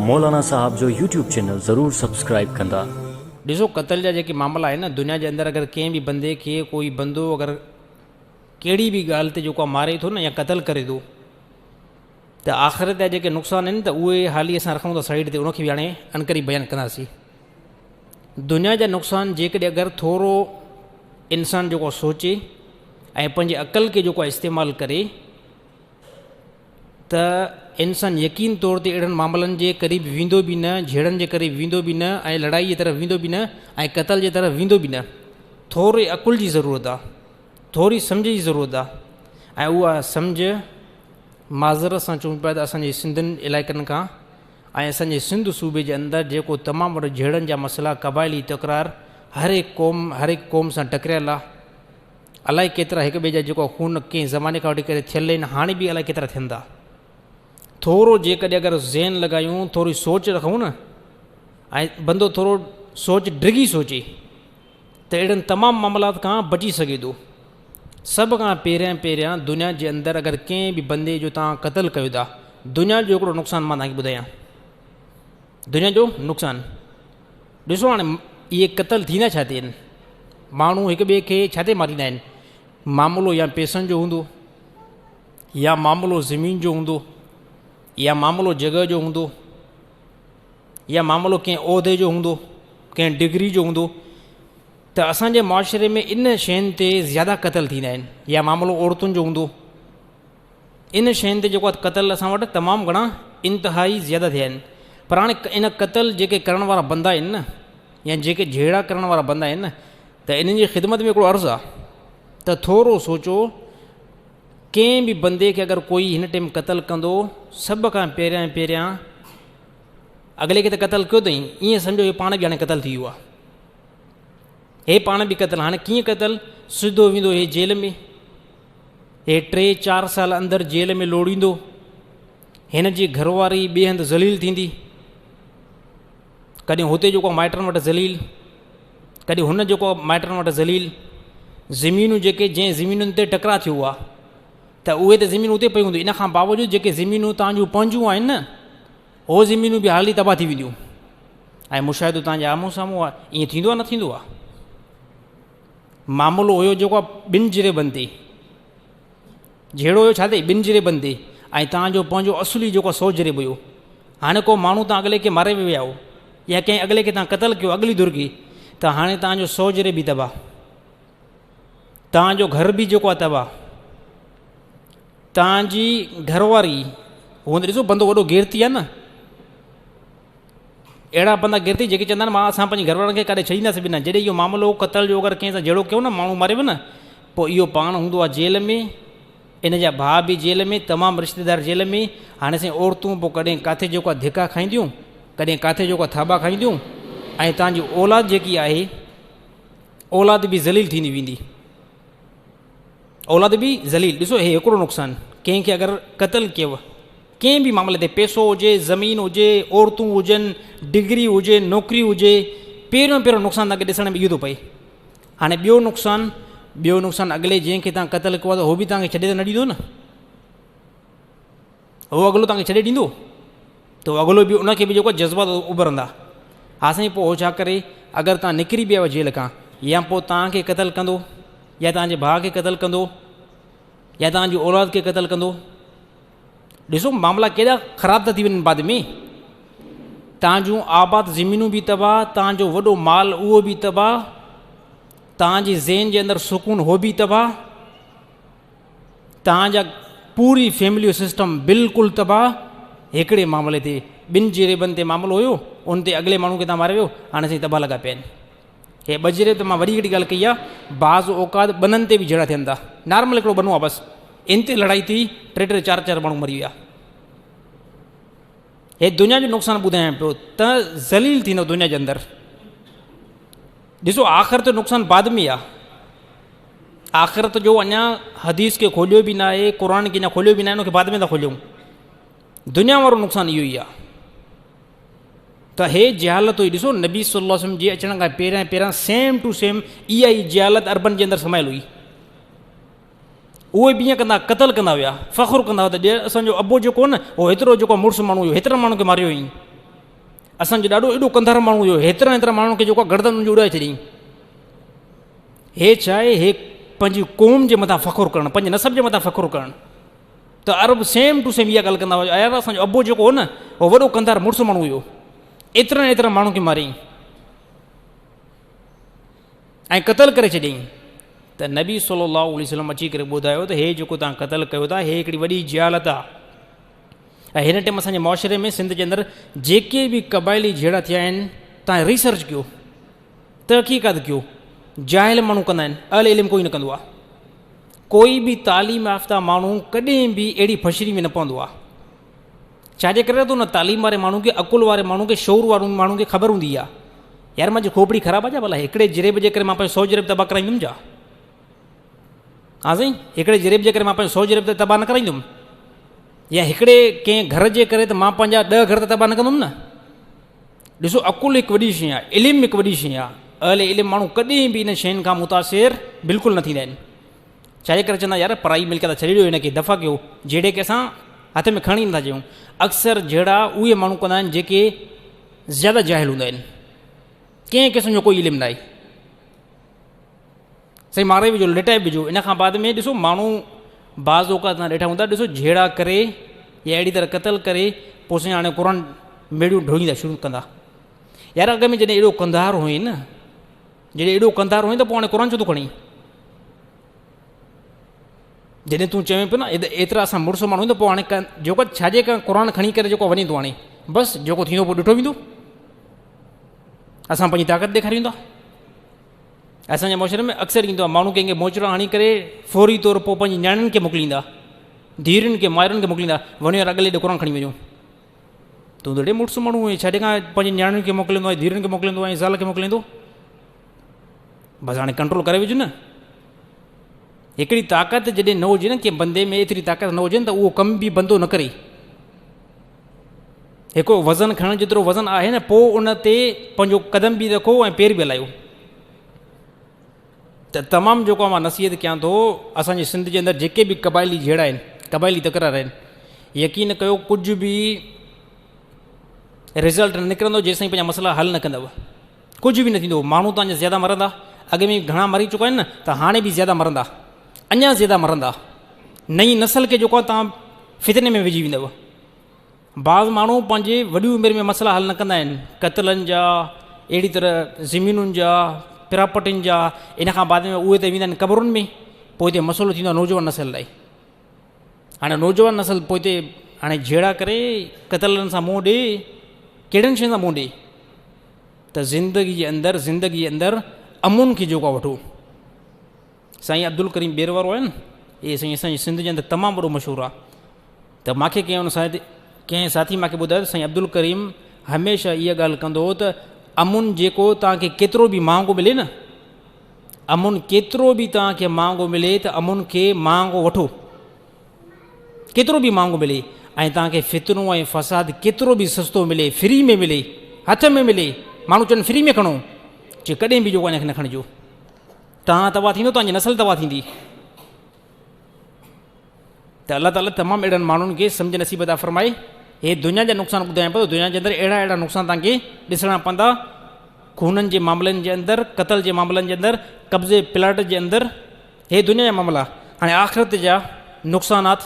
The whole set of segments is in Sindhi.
مولانا صاحب جو يوٽيوب چينل ضرور سبسڪرائيب ڪندا. ڏسو قتل جا جيڪي معاملا آهن نه دنيا جي اندر اگر ڪنهن به بندي کي ڪوئي بندو اگر ڪهڙي به ڳالهه تي جيڪو ماري ٿو نه يا قتل ڪري ٿو ته آخرت جا جيڪي نقصان آهن ته اهي حالي اسان رکون ٿا سائيڊ تي ان کي به هاڻي انڪري بيان ڪنداسين دنيا جا نقصان جيڪڏهن اگر ٿورو انسان جيڪو سوچي ۽ پنهنجي عقل کي جيڪو استعمال ڪري ته انسان يقين طور تي اهڙن معاملن جي قريب ويندو به نه، جهيڙن جي قريب ويندو به نه ۽ لڙائي جي طرف ويندو به نه ۽ قتل جي طرف ويندو به نه. ٿوري عقل جي ضرورت آ، ٿوري سمجهه جي ضرورت آ ۽ اها سمجهه معذرت سان چئون پيا ته اسان جي سنڌين علائقن کان ۽ اسان جي سنڌ صوبي جي اندر جيڪو تمام وڏو جهيڙن جا مسئلا قبائلي تڪرار هر هڪ قوم هر هڪ قوم سان ٽڪريل آ. الائي ڪيترا هڪ ٻئي جا جيڪو خون ڪنهن زماني کان وٺي ڪري ٿيل آهن هاڻي به الائي ڪيترا ٿين ٿا. ٿورو جيڪڏهن اگر ذهن لڳايون ٿوري سوچ رکون نه ۽ بندو ٿورو سوچ ڊگهي سوچي ته اهڙن تمام معاملات کان بچي سگهي ٿو. سڀ کان پهريان پهريان دنيا جي اندر اگر ڪنهن به بندي جو توهان قتل ڪيو ٿا دنيا جو هڪڙو نقصان مان توهان کي ٻڌايان دنيا جو نقصان ڏسو هاڻي اهي قتل ٿيندا ڇا تي آهن؟ ماڻهو هڪ ٻئي کي ڇا تي ماريندا آهن؟ معاملو يا پئسن جو هوندو يا معاملو زمين جو هوندو يا معاملو جڳهه جو هوندو يا معاملو ڪنهن عهدي جو هوندو ڪنهن ڊگري جو هوندو ته اسانجي معاشري ۾ ان شين تي زياده قتل ٿيندا آهن يا معاملو عورتن جو هوندو ان شين تي جيڪو آهي قتل اسان وٽ تمام گهڻا انتهائي زياده ٿيا آهن پر هاڻي ان قتل جيڪي ڪرڻ وارا بندا آهن نه يا جيڪي جهيڙا ڪرڻ وارا بندا آهن نه ته انهن جي خدمت ۾ هڪڙو عرض آهي ته ٿورو سوچو ڪنهن به بندي کي اگر ڪوئي هن ٽيم قتل ڪندو سڀ کان پهريان پهريان اڳلي کي ته قتل ڪيو اٿئي ائين سمجهو هي پاڻ به هاڻي قتل ٿي ويو آهي هي پاڻ به قتل هاڻي ڪيئن قتل سڌو ويندو هي جيل ۾ هي ٽي چار سال اندر جيل ۾ لوڙيندو. هن جي گهر واري ٻئي هنڌ ذليل ٿيندي. ڪڏهن هتي جيڪو مائٽن وٽ ذليل، ڪڏهن هن جيڪو مائٽن وٽ ذليل. زمينون جيڪي جنهن زمينن تي ٽڪرا ٿيو آ ته اهي ته زمينون اتي پيون هونديون. ان کان باوجود جيڪي زمينون تان جون پنهنجون آهن نه هو زمينون به حالي تباهه ٿي وينديون. ۽ مشاهدو تان جي آمهون سامهون آ. ائين ٿيندو آ نه ٿيندو آ؟ معاملو هيو جيڪو آ ٻن جريبن تي جهيڙو هيو ڇا تي ٻن جريبن تي ۽ توهان جو پنهنجو اصلي جيڪو سو جريب هيو هاڻي ڪو ماڻهو توهان اڳلي کي ماري ويا هو يا ڪنهن اڳلي کي توهان قتل ڪيو اڳلي ڌر کي ته هاڻي توهان جو سو جريب به تباهه توهان جو گهر به جيڪو آ تباهه توهان جي گهر واري هوند ڏسو بندو وڏو غيرتي آ نه اهڙا بندا گرتي جيڪي چوندا آهن مان اسان پنهنجي گهر وارن کي ڪاڏي ڇڏينداسين به نه جڏهن اهو معاملو قتل جو اگر ڪنهن سان جهيڙو ڪيو نه ماڻهو مري ويو نه پوء اهو پاڻ هوندو آهي جيل ۾ ان جا ڀاء به جيل ۾ تمام رشتيدار جيل ۾ هاڻي سائين عورتون پوء ڪڏهن ڪاٿي جيڪو آهي ڌڪا کائينديون ڪڏهن ڪاٿي جيڪو آهي ٿاٻا کائينديون ۽ تان جي اولاد جيڪي آهي اولاد به ذليل ٿيندي ويندي اولاد به ذليل. ڏسو هي هڪڙو نقصان ڪنهن کي اگر قتل ڪيو ڪنهن به معاملي تي پئسو هجي زمين هجي عورتون هجن ڊگري هجي نوڪري هجي پهريون پهريون نقصان تان کي ڏسڻ ۾ اهو ٿو پئي هاڻي ٻيو نقصان ٻيو نقصان اڳلي جنهن کي تان قتل ڪيو آهي ته هو به تان کي ڇڏي ته نه ڏيندو نه هو اڳلو تان کي ڇڏي ڏيندو ته اڳلو به ان کي به جيڪو جذبات اڀرندا ها سائين پوء هو ڇا ڪري اگر تان نڪري به آيو جيل کان يا پوء تان کي قتل ڪندو يا تان جي ڀاء کي قتل ڪندو يا تان جي اولاد کي قتل ڪندو ڏسو معاملا ڪيڏا خراب ٿا ٿي وڃن بعد ۾ تان جون آباد زمينون به تباهه تان جو وڏو مال اهو به تباهه تان جي ذهن جي اندر سڪون هو به تباهه توهان جا پوري فيملي جو سسٽم بلڪل تباهه هڪڙي معاملي تي ٻن جريبن تي معاملو هيو ان تي اڳلي ماڻهو کي توهان ماري ويو هاڻي سائين تباهه لڳا پيا آهن هي ٻه جريب ته مان وڏي هڪڙي ڳالهه ڪئي آهي بعض اوقات ٻنن تي به جهيڙا ٿين ٿا نارمل هڪڙو ٻنو آهي بس ان تي لڙائي ٿي ٽي ٽي چار چار ماڻهو مري ويا هي دنيا جو نقصان ٻڌايان پيو ته ذليل ٿيندو دنيا جي اندر ڏسو آخرت جو نقصان بعد ۾ آ آخرت جو اڃا حديث کي کوليو به ناهي قرآن کي اڃا کوليو به ناهي ان کي بعد ۾ ٿا کوليون دنيا وارو نقصان اهو ئي آ ته هي جهالت هئي ڏسو نبي صلي الله وسلم جي اچڻ کان پهريان پهريان سيم ٽو سيم اها ئي جهالت عربن جي اندر سمايل هئي اهي به ائين ڪندا قتل ڪندا هيا فخر ڪندا هئا ته اسانجو ابو جيڪو نه هو هيترو جيڪو مڙس ماڻهو هيو هيترن ماڻهن کي ماريو هئائين اسان جو ڏاڏو ايڏو ڪنڌار ماڻهو هيو، هيترن هيترن ماڻهن کي جيڪو آهي گردن ان جي اڏائي ڇڏيائين. هي ڇا آهي؟ هي پنهنجي قوم جي مٿان فخر ڪرڻ، پنهنجي نسب جي مٿان فخر ڪرڻ. ته عرب سيم ٽو سيم اها ڳالهه ڪندا هئا، يار اسان جو ابو جيڪو هو نه، هو وڏو ڪنڌار مڙس ماڻهو هيو، ايترن ايترن ماڻهن کي ماريائين ۽ قتل ڪري ڇڏيائين. ته نبي صلي الله عليه وسلم اچي ڪري ٻڌايو ته هي جيڪو توهان قتل ڪيو ٿا، هي هڪڙي وڏي جهالت آهي. ۽ هن ٽيم اسان جي معاشري ۾ سنڌ جي اندر جيڪي به قبائلي جهيڙا ٿيا آهن، توهان ريسرچ ڪيو، تحقيقات ڪيو، جاهل ماڻهو ڪندا آهن، اهل علم ڪوئي نه ڪندو آهي. ڪوئي به تعليم يافته ماڻهو ڪڏهن به اهڙي ڦشري ۾ نه پوندو آهي. ڇا جي ڪري ته ان تعليم واري ماڻهو کي، عقل واري ماڻهو کي، شعور واري ماڻهو کي خبر هوندي آهي، يار منهنجي کوپڙي خراب آهي ڇا ڀلا هڪڙي جريب جي ڪري مان پنهنجو سو جريب تباهه ڪرائيندم ڇا؟ ها سائين، هڪڙي جريب جي ڪري مان پنهنجو سو جريب ته تباهه نه ڪرائيندم، يا هڪڙي ڪنهن گهر جي ڪري ته مان پنهنجا 10 گهر ته تباهه نه ڪندم نه. ڏسو عقل هڪ وڏي شيء آهي، علم هڪ وڏي شيء آهي. اهل علم ماڻهو ڪڏهن به ان شين کان متاثر بلڪل نه ٿيندا آهن. ڇا جي ڪري چوندا يار پرائي ملڪيت ڇڏي ڏيو هن کي، دفع ڪيو، جهيڙي کي اسان هٿ ۾ کڻي نٿا چاهيون. اڪثر جهيڙا اهي ماڻهو ڪندا آهن جيڪي زياده جاهل هوندا آهن، ڪنهن قسم جو ڪوئي علم ناهي. سائين ماري وجهو، لٽائي وجهو. ان کان بعد ۾ ڏسو ماڻهو بعض اوقات تان ڏٺا هوندا، ڏسو جهيڙا ڪري يا اهڙي طرح قتل ڪري پوء سائين هاڻي قرآن ميڙيون ڍوئيندا شروع ڪندا. يار اڳ ۾ جڏهن ايڏو ڪنڌار هئين نه، جڏهن ايڏو ڪنڌار هئين ته پوء هاڻي قرآن ڇو ٿو کڻين؟ جڏهن تون چوين پيو نه ايترا اسان مڙس ماڻهو ته پوء هاڻي جيڪو ڇاجي ڪري قرآن کڻي ڪري جيڪو وڃين ٿو هاڻي بس جيڪو ٿيندو پوء ڏٺو ويندو، اسان پنهنجي طاقت ڏيکاريون ٿا. اسان جي معاشري ۾ اڪثر ايندو آهي ماڻهو ڪنهن کي موچڙا هڻي ڪري فوري طور پوء پنهنجي نياڻين کي موڪليندا، ڌيئرن کي، مائرن کي موڪليندا، وڃو يار اڳلي ڏي قرآن کڻي وڃو. تون ته ايڏي مڙس ماڻهو آهين، ڇا جي کان پنهنجي نياڻين کي موڪليندو آهين، ڌيئرن کي موڪليندو آهين، زال کي موڪليندو؟ بس هاڻي ڪنٽرول ڪري وجهه نه. هڪڙي طاقت جڏهن نه هجي نه ڪنهن بندي ۾ ايتري طاقت نه هجي نه ته اهو ڪم به بندو نه ڪري. هڪ وزن کڻڻ جيترو وزن آهي نه، پوء ان تي پنهنجو قدم به رکو ۽ پير به هلايو. ته تمام جيڪو مان نصيحت ڪيان ٿو، اسان جي سنڌ جي اندر جيڪي به قبائلي جهيڙا آهن، قبائلي تڪرار آهن، يقين ڪيو ڪجهه به رزلٽ نه نڪرندو جيسين پنهنجا مسئلا حل نه ڪندو. ڪجهه به نه ٿيندو، ماڻهو توهان جا زياده مرندا، اڳ ۾ گهڻا مري چڪا آهن نه، ته هاڻي به زياده مرندا، اڃا زياده مرندا. نئين نسل کي جيڪو آهي توهان فتني ۾ وجهي ويندو. بعض ماڻهو پنهنجي وڏي عمر ۾ مسئلا حل نه ڪندا آهن، قتلن جا، اهڙي طرح زمينن جا، پراپرٽين جا، ان کان بعد ۾ اهي ته ويندا آهن قبرن ۾، پوء هتي مسئلو ٿيندو آهي نوجوان نسل لاء. هاڻي نوجوان نسل پوء هتي هاڻي جهيڙا ڪري قتلن سان منهن ڏي، ڪهڙين شين سان منهن ڏي؟ ته زندگي جي اندر، زندگي جي اندر امن کي جيڪو آهي وٺو. سائين عبدالڪريم ٻير وارو آهي نه، اهي سائين اسان جي سنڌ جي اندر تمام وڏو مشهور آهي. ته مانکي ڪنهن ان ساٿي، ڪنهن ساٿي مانکي ٻڌايو ته سائين عبدالڪريم هميشه اها ڳالهه ڪندو هو ته امن جيڪو توهان کي ڪيترو به مهانگو ملي نه، امن ڪيترو به توهان کي مهانگو ملي ته امن کي مهانگو وٺو، ڪيترو به مهانگو ملي، ۽ توهان کي فتنو ۽ فساد ڪيترو به سستو ملي، فري ۾ ملي، هٿ ۾ ملي، ماڻهو چون فري ۾ کڻو، چي ڪڏهن به جيڪو ان کي نه کڻجو، توهان تباهه ٿيندو، توهان جي نسل تباهه ٿيندي. ته الله تعاليٰ تمام اهڙن ماڻهن کي سمجهه نصيب عطا فرمائي. هي دنيا جا نقصان ٻڌايان پيو، دنيا جي اندر اهڙا اهڙا نقصان توهان کي ڏسڻا پوندا، خونن جي معاملن جي اندر، قتل جي معاملن جي اندر، قبضي پلاٽ جي اندر، هي دنيا جا معاملا. هاڻي آخرت جا نقصانات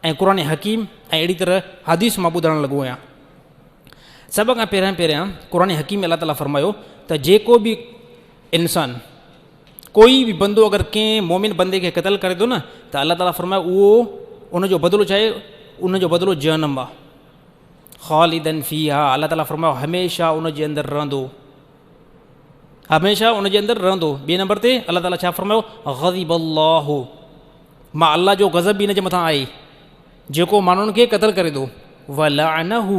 ۽ قرآن حڪيم ۽ اهڙي طرح حديث مان ٻڌائڻ لڳو آهيان. سڀ کان پهريان پهريان قرآن حڪيم ۾ الله تعاليٰ فرمايو ته جيڪو به انسان، ڪوئي به بندو اگر ڪنهن مومن بندي کي قتل ڪري ٿو نه ته الله تعاليٰ فرمايو اهو ان جو بدلو ڇا آهي؟ ان جو بدلو جهنم آهي. خالدن فيها، الله تعاليٰ فرمايو هميشه ان جي اندر رهندو، هميشه ان جي اندر رهندو. ٻئي نمبر تي الله تعاليٰ ڇا فرمايو؟ غضب الله، مان الله جو غضب به ان جي مٿان آهي جيڪو ماڻهن کي قتل ڪري ٿو. ولعنه،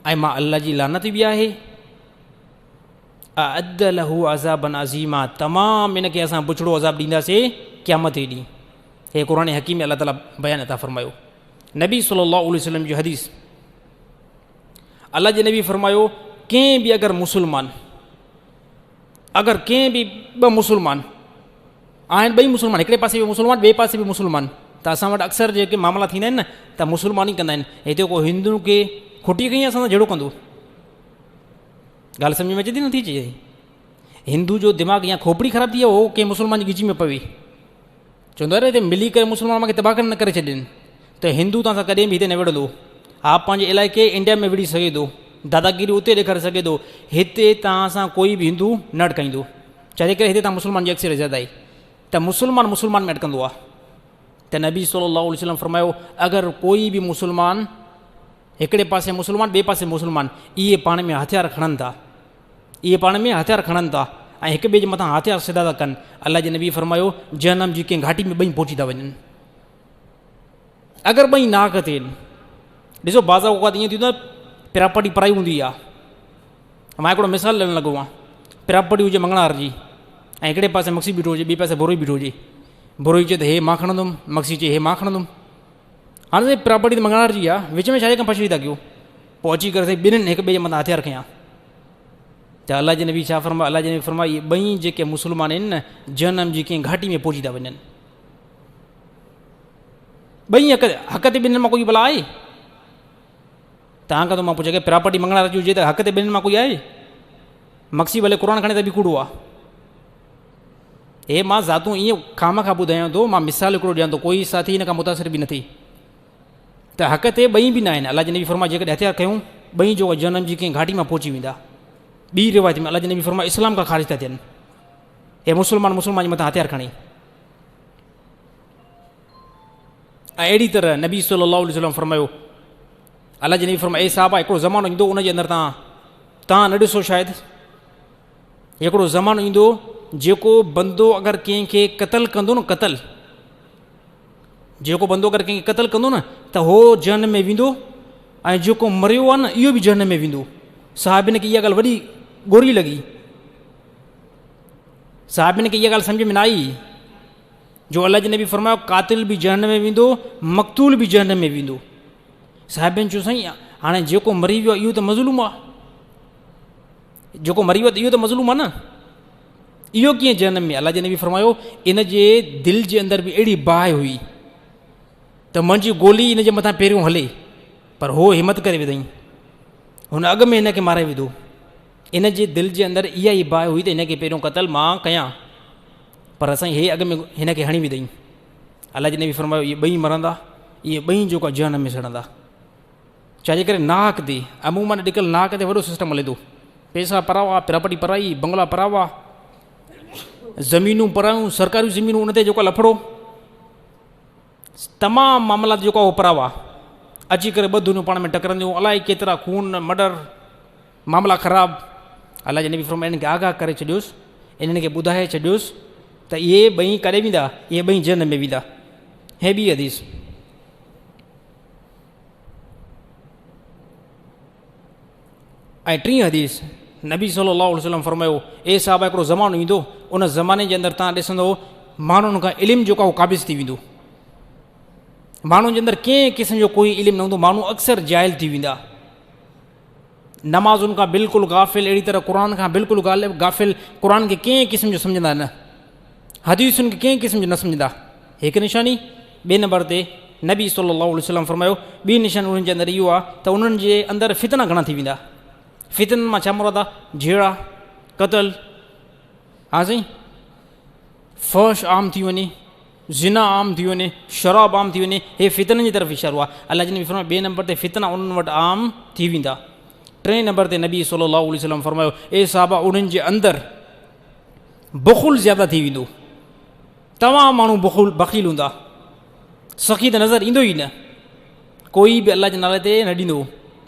۽ مان الله جي لعنت به آهي. اعد له عذابا عظيما، تمام ان کي اسان بڇڙو عذاب ڏينداسين قيامت جي ڏينهن. هي قرآن حڪيم ۾ الله تعاليٰ بيان عطا فرمايو. نبي صلي الله عليه وسلم جي حديث، الله جي نبي فرمايو ڪنهن به اگر مسلمان، اگر ڪنهن به ٻه مسلمان آهن، ٻئي مسلمان، هڪڙي پاسي به مسلمان ٻئي پاسي به مسلمان، ته اسان وٽ اڪثر جيڪي معاملا ٿيندا آهن نه ته مسلمان ئي ڪندا آهن. هتي ڪو هندو کي کٽي کئي اسان سان جهيڙو ڪندو، ڳالهه سمجهه ۾ اچي ٿي نٿي اچي؟ هندو جو دماغ يا کوپڙي خراب ٿي ويو هو ڪنهن مسلمان جي ڳچي ۾ پوي چوندو آهي هتي ملي ڪري مسلمان مونکي تباهه نه ڪري ڇڏين ته هندو توهان سان ڪڏهن به هتي نه وڙهندو ها پنهنجي علائقي انڊيا ۾ وڙهي سگهي ٿو داداگيري اتي ڏيکاري سگهي ٿو هتي توهان سان ڪوئي به هندو نه اٽڪائيندو ڇاجي ڪري هتي توهان مسلمان جي اڪثريت زياده آهي ته مسلمان مسلمان ۾ اٽڪندو آهي ته نبي صلي الله عليه وسلم فرمايو اگر ڪوئي به مسلمان هڪڙي پاسي مسلمان ٻئي پاسي مسلمان اهي پاڻ ۾ هٿيار کڻن ٿا اهي پاڻ ۾ هٿيار کڻن ٿا ۽ هڪ ٻئي جي مٿان هٿيار سڌا ٿا ڪن الله جي نبي فرمايو جهنم جي ڪنهن گهاٽي ۾ ٻئي پهچي ٿا وڃن اگر ٻئي ناحق ٿين ڏسو بعض اوقات ائين ٿيندو آهي پراپرٽي پرائي هوندي آهي مان هڪڙو مثال ڏيڻ لڳو آهيان پراپرٽي هجي مڱڻهار جي ۽ هڪڙي پاسي مڪسي بيٺو هجي ٻئي پاسي بروهي بيٺو هجي بروهي چئي ته هي مان کڻندم مڪسي چئي هي مان کڻندم هاڻي سائين پراپرٽي ته مڱڻهار جي آهي وچ ۾ ڇا جي ڪم پڇڙي ٿا ڪيو پوء اچي ڪري سائين ٻنهن هڪ ٻئي جي مٿان هٿيار کنيا ته الله جي نبي ڇا فرمايو الله جي نبي فرمايو اهي ٻئي جيڪي مسلمان آهن نه جهنم جي ڪنهن گهاٽي ۾ پهچي ٿا وڃن ٻئي حق حق تي ٻنهن مان ڪوئي ڀلا آهي توهان کان ٿو مان پڇان ڪي پراپرٽي مڱڻهار جي هجي ته حق تي ٻنهن مان ڪوئي آهي مقصي ڀلي قرآن کڻي ته به ڪوڙو آهي هي مان ذاتون ائين خامخا ٻڌايان ٿو مان مثال هڪڙو ڏيان ٿو ڪوئي ساٿي هن کان متاثر به نه ٿئي ته حق تي ٻئي به نه آهن الله جي نبي فرمايو جيڪڏهن هٿيار کنيو ٻئي جو جهنم جي ڪنهن گهاٽي مان پهچي ويندا ٻي روايت ۾ الله جي نبي فرمايو اسلام کان خارج ٿا ٿين هي مسلمان مسلمان جي مٿان هٿيار کڻي ۽ اهڙي طرح نبي صلي الله عليه وسلم فرمايو الله جي نبي فرمايو اي صحابه هڪڙو زمانو ايندو ان جي اندر تان تان نه ڏسو شايد هڪڙو زمانو ايندو جيڪو بندو اگر ڪنهن کي قتل ڪندو نه قتل جيڪو بندو اگر ڪنهن کي قتل ڪندو نه ته هو جهنم ۾ ويندو ۽ جيڪو مريو آهي نه اهو به جهنم ۾ ويندو صحابين کي اها ڳالهه وڏي ڳوري لڳي صحابين کي اها ڳالهه سمجه ۾ نه آئي جو الله جي نبي فرمايو قاتل به جهنم ۾ ويندو مقتول به جهنم ۾ ويندو صحابين چيو سائين هاڻي جيڪو مري ويو اهو ته مظلوم آهي جيڪو مري ويو ته اهو ته مظلوم آهي نه اهو ڪيئن جهنم ۾ الله جي نبي فرمايو ان جي دل جي اندر به اهڙي باهه هئي ته منهنجي گولي ان جي مٿان پهريون هلي پر هو همت ڪري وڌائين هن اڳ ۾ هن کي مارائي وڌو ان جي دل جي اندر اها ئي باهه هئي ته هن کي پهريون قتل مان ڪيان پر سائين هي اڳ ۾ هن کي هڻي وڌائين الله جي نبي فرمايو اهي ٻئي مرندا اهي ٻئي جيڪو جهنم ۾ سڙندا ڇا جي ڪري ناحق تي عموماً اڄڪلهه ناحق تي وڏو سسٽم هلي ٿو پئسا پراوا پراپرٽي پرائي بنگلا پراوا زمينون پرايون سرڪاري زمينون ان تي جيڪو لفڙو تمام معاملا جيڪو هو پراوا اچي ڪري ٻه دنيون پاڻ ۾ ٽڪرنديون الائي ڪيترا خون مڊر معاملا خراب الله جي نبي فرمايو انهن کي آگاهه ڪري ڇڏيوس انهن کي ٻڌائي ڇڏيوس ته اهي ٻئي ڪڏهن ويندا اهي ٻئي جنت ۾ ويندا هي ٻي حديث ۽ ٽين حديث نبي صلي الله عليه وسلم فرمايو اي صحابه هڪڙو زمانو ايندو ان زماني جي اندر تان ڏسندو ماڻهن کان علم جيڪو آهي قابض ٿي ويندو ماڻهن جي اندر ڪنهن قسم جو ڪوئي علم نه هوندو ماڻهو اڪثر جاهل ٿي ويندا نمازن کان بلڪل غافل اهڙي طرح قرآن کان بلڪل غافل قرآن کي ڪنهن قسم جو سمجهندا نه حديثن کي ڪنهن قسم جو نه سمجهندا هڪ نشاني ٻئي نمبر تي نبي صلي الله عليه وسلم فرمايو ٻي نشاني انهن جي اندر اهو آهي ته انهن جي اندر فتنا گهڻا ٿي ويندا فتنن مان ڇا مراد آهي جهيڙا قتل ها سائين فحش عام ٿي وڃي زنا عام ٿي وڃي، شراب عام ٿي وڃي، هي فتنن جي طرف اشارو آهي. الله جي نبي فرمايو ٻئي نمبر تي فتنا انهن وٽ عام ٿي ويندا. ٽئين نمبر تي نبي صلي الله عليه وسلم فرمايو اي صحابه انهن جي اندر بخل زياده ٿي ويندو. تمام ماڻهو بخل بخيل هوندا. سخي ته نظر ايندو ئي نه. ڪوئي به الله جي نالي تي نه ڏيندو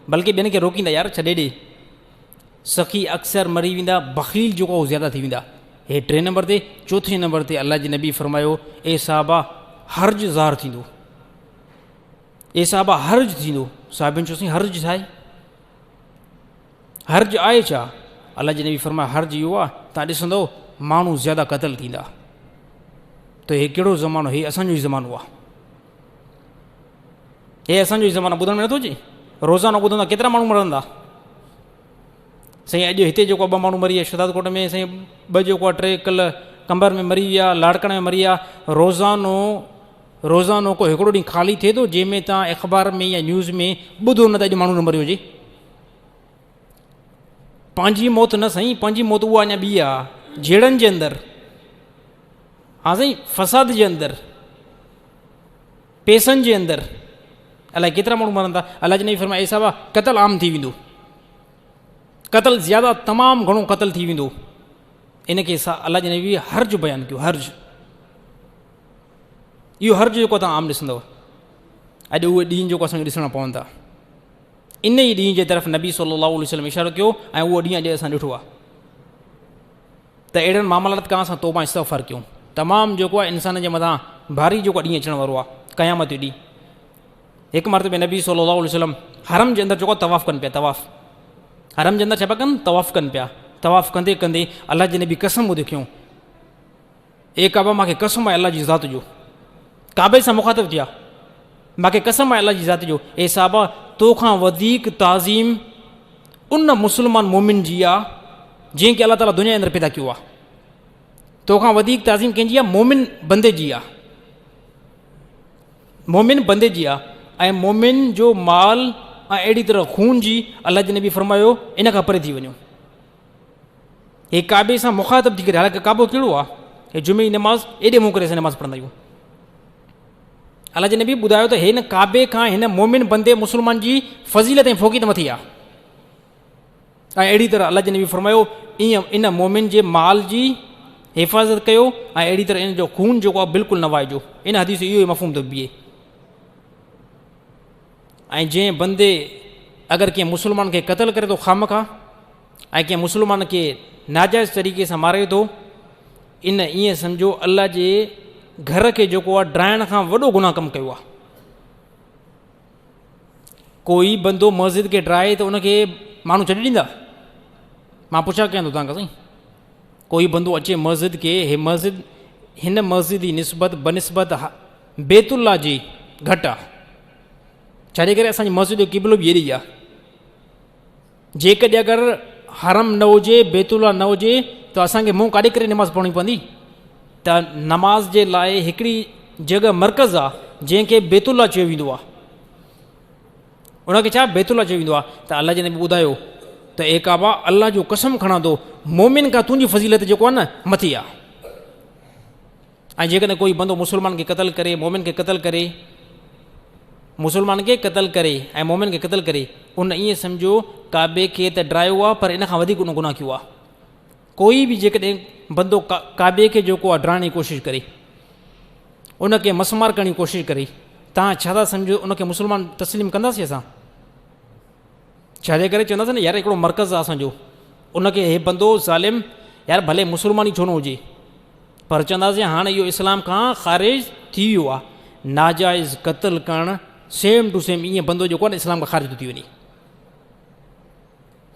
بلڪه ٻين کي روڪيندا يار ڇڏي ڏي. سخي اڪثر مري ويندا بخيل جيڪو هو زياده ٿي ويندا. هي ٽئين نمبر تي چوٿين نمبر تي الله جي نبي فرمايو اي صحابه حرج ظاهر ٿيندو اي صحابه حرج ٿيندو صحابين چيو سائين حرج ڇا آهي حرج آهي ڇا الله جي نبي فرمايو حرج اهو آهي تان ڏسندو ماڻهو زياده قتل ٿيندا ته هي ڪهڙو زمانو هي اسانجو ئي زمانو آهي هي اسانجو ئي زمانو ٻڌڻ ۾ نٿو اچي روزانو ٻڌندا ڪيترا ماڻهو مرندا سائين اڄ هتي جيڪو ٻه ماڻهو مري ويا شهداد ڪوٽ ۾ سائين ٻه جيڪو آهي ٽي ڪل قمبر ۾ مري ويا لاڙڪاڻي ۾ مري ويا روزانو روزانو ڪو هڪڙو ڏينهن خالي ٿئي ٿو جنهن ۾ تان اخبار ۾ يا نيوز ۾ ٻڌو نه ته اڄ ماڻهو نه مريو هجي. پنهنجي موت نه سائين، پنهنجي موت اها اڃا ٻي آ، جهيڙن جي اندر، ها سائين فساد جي اندر، پيسن جي اندر الائي ڪيترا ماڻهو مرن ٿا. الله جي نبي فرمايو اي صاحب قتل عام ٿي ويندو، قتل زياده تمام گهڻو قتل ٿي ويندو. ان کي الله جي نبي حرج بيان ڪيو، حرج اهو حرج جيڪو توهان عام ڏسندو اڄ اهي ڏينهن جيڪو اسانکي ڏسڻا پون ٿا. ان ئي ڏينهن جي طرف نبي صلي الله عليه وسلم اشارو ڪيو ۽ اهو ڏينهن اڄ اسان ڏٺو آهي. ته اهڙن معاملات کان اسان توبه استغفار ڪيون. تمام جيڪو آهي انسان جي مٿان ڀاري جيڪو ڏينهن اچڻ وارو آهي قيامت جو ڏينهن. هڪ مرتبه نبي صلي الله عليه وسلم حرم جي اندر جيڪو طواف ڪن پيا، طواف حرم جي اندر ڇا پيا ڪن؟ طواف ڪن پيا. طواف ڪندي ڪندي الله جي نبي قسم ٻڌي کيون، اي ڪعبه مانکي قسم آهي الله جي ذات جو، ڪعبي سان مخاطب ٿيا، مانکي قسم آهي الله جي ذات جو، اي صحابه تو کان وڌيڪ تعظيم ان مسلمان مومن جي آ جنهن کي الله تعاليٰ دنيا جي اندر پيدا ڪيو آ. تو کان وڌيڪ تعظيم ڪنهن جي آ؟ مومن بندي جي آ، مومن بندي جي آ. ۽ مومن جو مال ۽ اهڙي طرح خون جي الله جي نبي فرمايو ان کان پري ٿي وڃو. هي ڪعبي سان مخاطب ٿي ڪري، حالانڪه ڪعبو ڪهڙو آ؟ هي جمعي جي نماز ايڏي منهن ڪري اسان نماز پڙهندا آهيون. الله جي نبي ٻڌايو ته هن ڪعبي کان هن مومن بندي مسلمان جي فضيلت ۽ فوقيت مٿي آ. ۽ اهڙي طرح الله جي نبي فرمايو ائين ان مومن جي مال جي حفاظت ڪيو ۽ اهڙي طرح ان جو خون جيڪو آ بلڪل نه وائجو. ان حديث اهو ئي مفهوم ٿو بيهي. ۽ جنهن بندي اگر ڪنهن مسلمان کي قتل ڪري ٿو خامخواه ۽ ڪنهن مسلمان کي ناجائز طريقي سان ماري ٿو، ان ائين سمجهو الله جي گهر کي جيڪو آهي ڊاهڻ کان وڏو گناهه ڪم ڪيو آهي. ڪوئي بندو مسجد کي ڊاهي ته ان کي ماڻهو ڇڏي ڏيندا؟ مان پڇا ڪيان ٿو توهان کان سائين، ڪوئي بندو اچي مسجد کي، هي مسجد هن مسجد جي نسبت بنسبت بيت الله جي گهٽ آهي، ڇاجي ڪري اسانجي مسجد جو قبلو به هيڏي آهي. جيڪڏهن اگر حرم نه هجي، بيت الله نه هجي ته اسان کي منهن ڪاڏي ڪري نماز پڙهڻي پوندي؟ ته نماز جي لاء هڪڙي جڳهه مرڪز آ جنهن کي بيت الله چيو ويندو آ، ان کي ڇا بيت الله چيو ويندو آ. ته الله جي نبي ٻڌايو ته اي ڪعبه الله جو قسم کڻان ٿو مومن کان تنهنجي فضيلت جيڪو آ نه مٿي آ. ۽ جيڪڏهن ڪوئي بندو مسلمان کي قتل ڪري، مومن کي قتل ڪري، مسلمان کي قتل ڪري ۽ مومن کي قتل ڪري، ان ائين سمجهو ڪعبي کي ته ڊرايو آهي پر ان کان وڌيڪ ان گناهه ڪيو آهي. ڪوئي به جيڪڏهن بندو ڪعبي کي جيڪو آهي ڊرائڻ جي ڪوشش ڪري، ان کي مسمار ڪرڻ جي ڪوشش ڪري، تان ڇا ٿا سمجهو ان کي مسلمان تسليم ڪنداسين اسان؟ ڇا جي ڪري چونداسين نه يار هڪڙو مرڪز آهي اسانجو، ان کي هي بندو ظالم يار ڀلي مسلمان ئي ڇو نه هجي، پر چونداسين هاڻ اهو اسلام کان خارج ٿي ويو آهي. ناجائز قتل ڪرڻ سيم ٽو سيم ائين بندو جيڪو آهي نه اسلام کان خارج ٿو ٿي وڃي.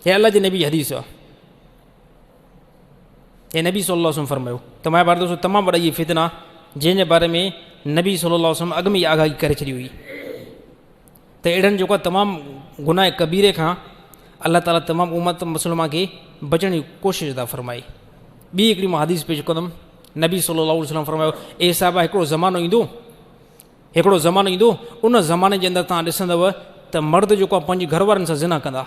هي الله جي نبي جي حديث آهي. هي نبي صلي الله عليه وسلم فرمايو ته مايا بار دوستو تمام وڏا اهي فتنا جنهن جي باري ۾ نبي صلي الله عليه وسلم اڳ ۾ ئي آگاهي ڪري ڇڏي هئي ته اهڙن جيڪو تمام گناهه ڪبيري کان الله تعاليٰ تمام امت مسلمه کي بچڻ جي ڪوشش عطا فرمائي. ٻي هڪڙي مان حديث پيش ڪندم، نبي صلي الله عليه وسلم فرمايو اي صحابه هڪڙو زمانو ايندو، هڪڙو زمانو ايندو ان زماني جي اندر توهان ڏسندؤ ته مرد جيڪو آهي پنهنجي گهر وارن سان زنا ڪندا،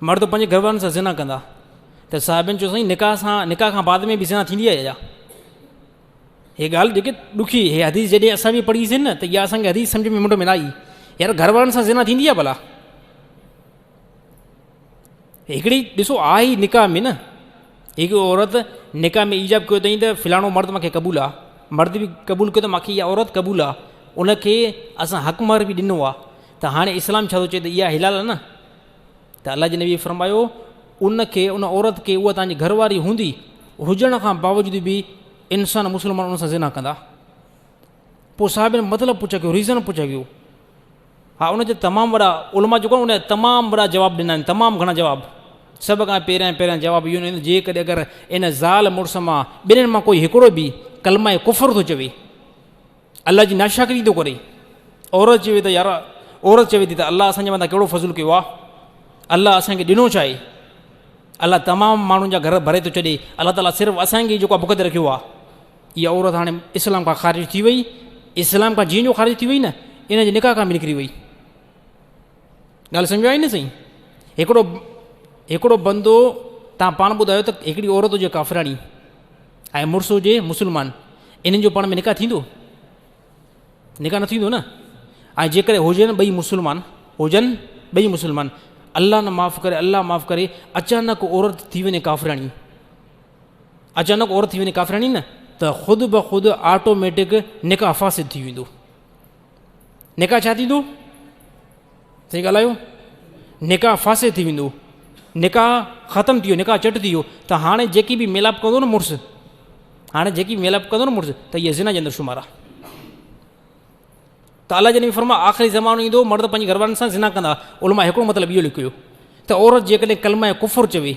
مرد پنهنجي گهر وارن سان زنا ڪندا. ته صحابين چيو سائين نڪاح سان، نڪاح کان بعد ۾ به زنا ٿيندي آهي ڇا؟ هي ڳالهه جيڪي ڏکي هي حديث جڏهن اسان به پڙهيسين نه ته اها اسان کي حديث سمجهه ۾ منڍ ۾ نه آئي، يار گهر وارن سان زنا ٿيندي آهي ڀلا؟ هڪڙي ڏسو آهي ئي نڪاح ۾ نه، هڪ عورت نڪاح ۾ ايجاب ڪيو اٿئي ته فلاڻو مرد مونکي قبول آهي، مرد به قبول ڪيو ته مونکي اها عورت قبول آهي، ان کي اسان حق مهر به ڏنو آهي، ته هاڻي اسلام ڇا ٿو چئي ته اها حلال آهي نه. ته الله جي نبي فرمايو ان کي ان عورت کي اها تنهنجي گهر واري هوندي هجڻ کان باوجود به انسان مسلمان ان سان زنا ڪندا. پوء صحابين مطلب پڇا ڪيو، ريزن پڇا ڪيو. ها ان جي تمام وڏا علماء جيڪو ان جا تمام وڏا جواب ڏنا آهن، تمام گهڻا جواب. سڀ کان پهريان پهريان جواب اهو ڏنو جيڪڏهن اگر ان زال مڙس مان ٻنهين مان ڪوئي هڪڙو به ڪلمه ڪفر ٿو چوي، الله جي ناشڪري ٿو ڪري، عورت چوي ته يار عورت چوي ٿي ته الله اسان جي مٿان ڪهڙو فضل ڪيو آهي، الله اسان کي ڏنو ڇا آهي، الله تمام ماڻهن جا گهر ڀري ٿو ڇڏي، الله تعاليٰ صرف اسان کي جيڪو بک تي رکيو آهي. اها عورت هاڻي اسلام کان خارج ٿي وئي، اسلام کان جيئن جو خارج ٿي وئي نه ان جي نڪاح کان به نڪري وئي. ڳالهه سمجهه آئي نه سائين؟ هڪڙو هڪڙو بندو توهان پاڻ ٻڌايو ته هڪڙي عورت هجي ڪافراڻي ۽ مڙس هجي مسلمان، انهن جو پاڻ ۾ نڪاح ٿيندو؟ نڪاح نه ٿيندو نه. ۽ جيڪڏهن هجن ٻئي مسلمان، هجن ٻئي مسلمان، الله نه معاف ڪري، الله معاف ڪري، اچانڪ عورت ٿي وڃي ڪافراڻي، اچانڪ عورت ٿي وڃي ڪافراڻي نه ته خود بخود آٽوميٽڪ نڪاح فاسد ٿي ويندو. نڪاح ڇا ٿيندو؟ صحيح ڳالهايو، نڪاح فاسد ٿي ويندو، نڪاح ختم ٿي ويو، نڪاح چٽ ٿي ويو. ته هاڻي جيڪي به ميلاپ ڪندو نه مڙس، هاڻي جيڪي به ميلاپ ڪندو نه مڙس ته اها زنا جي اندر شمار آهي. ته الله جي نبي فرمايو آخري زمانو ايندو مرد پنهنجي گهر وارن سان زنا ڪندا. علماء هڪڙو مطلب اهو لکيو ته عورت جيڪڏهن ڪلمه ڪفر چوي،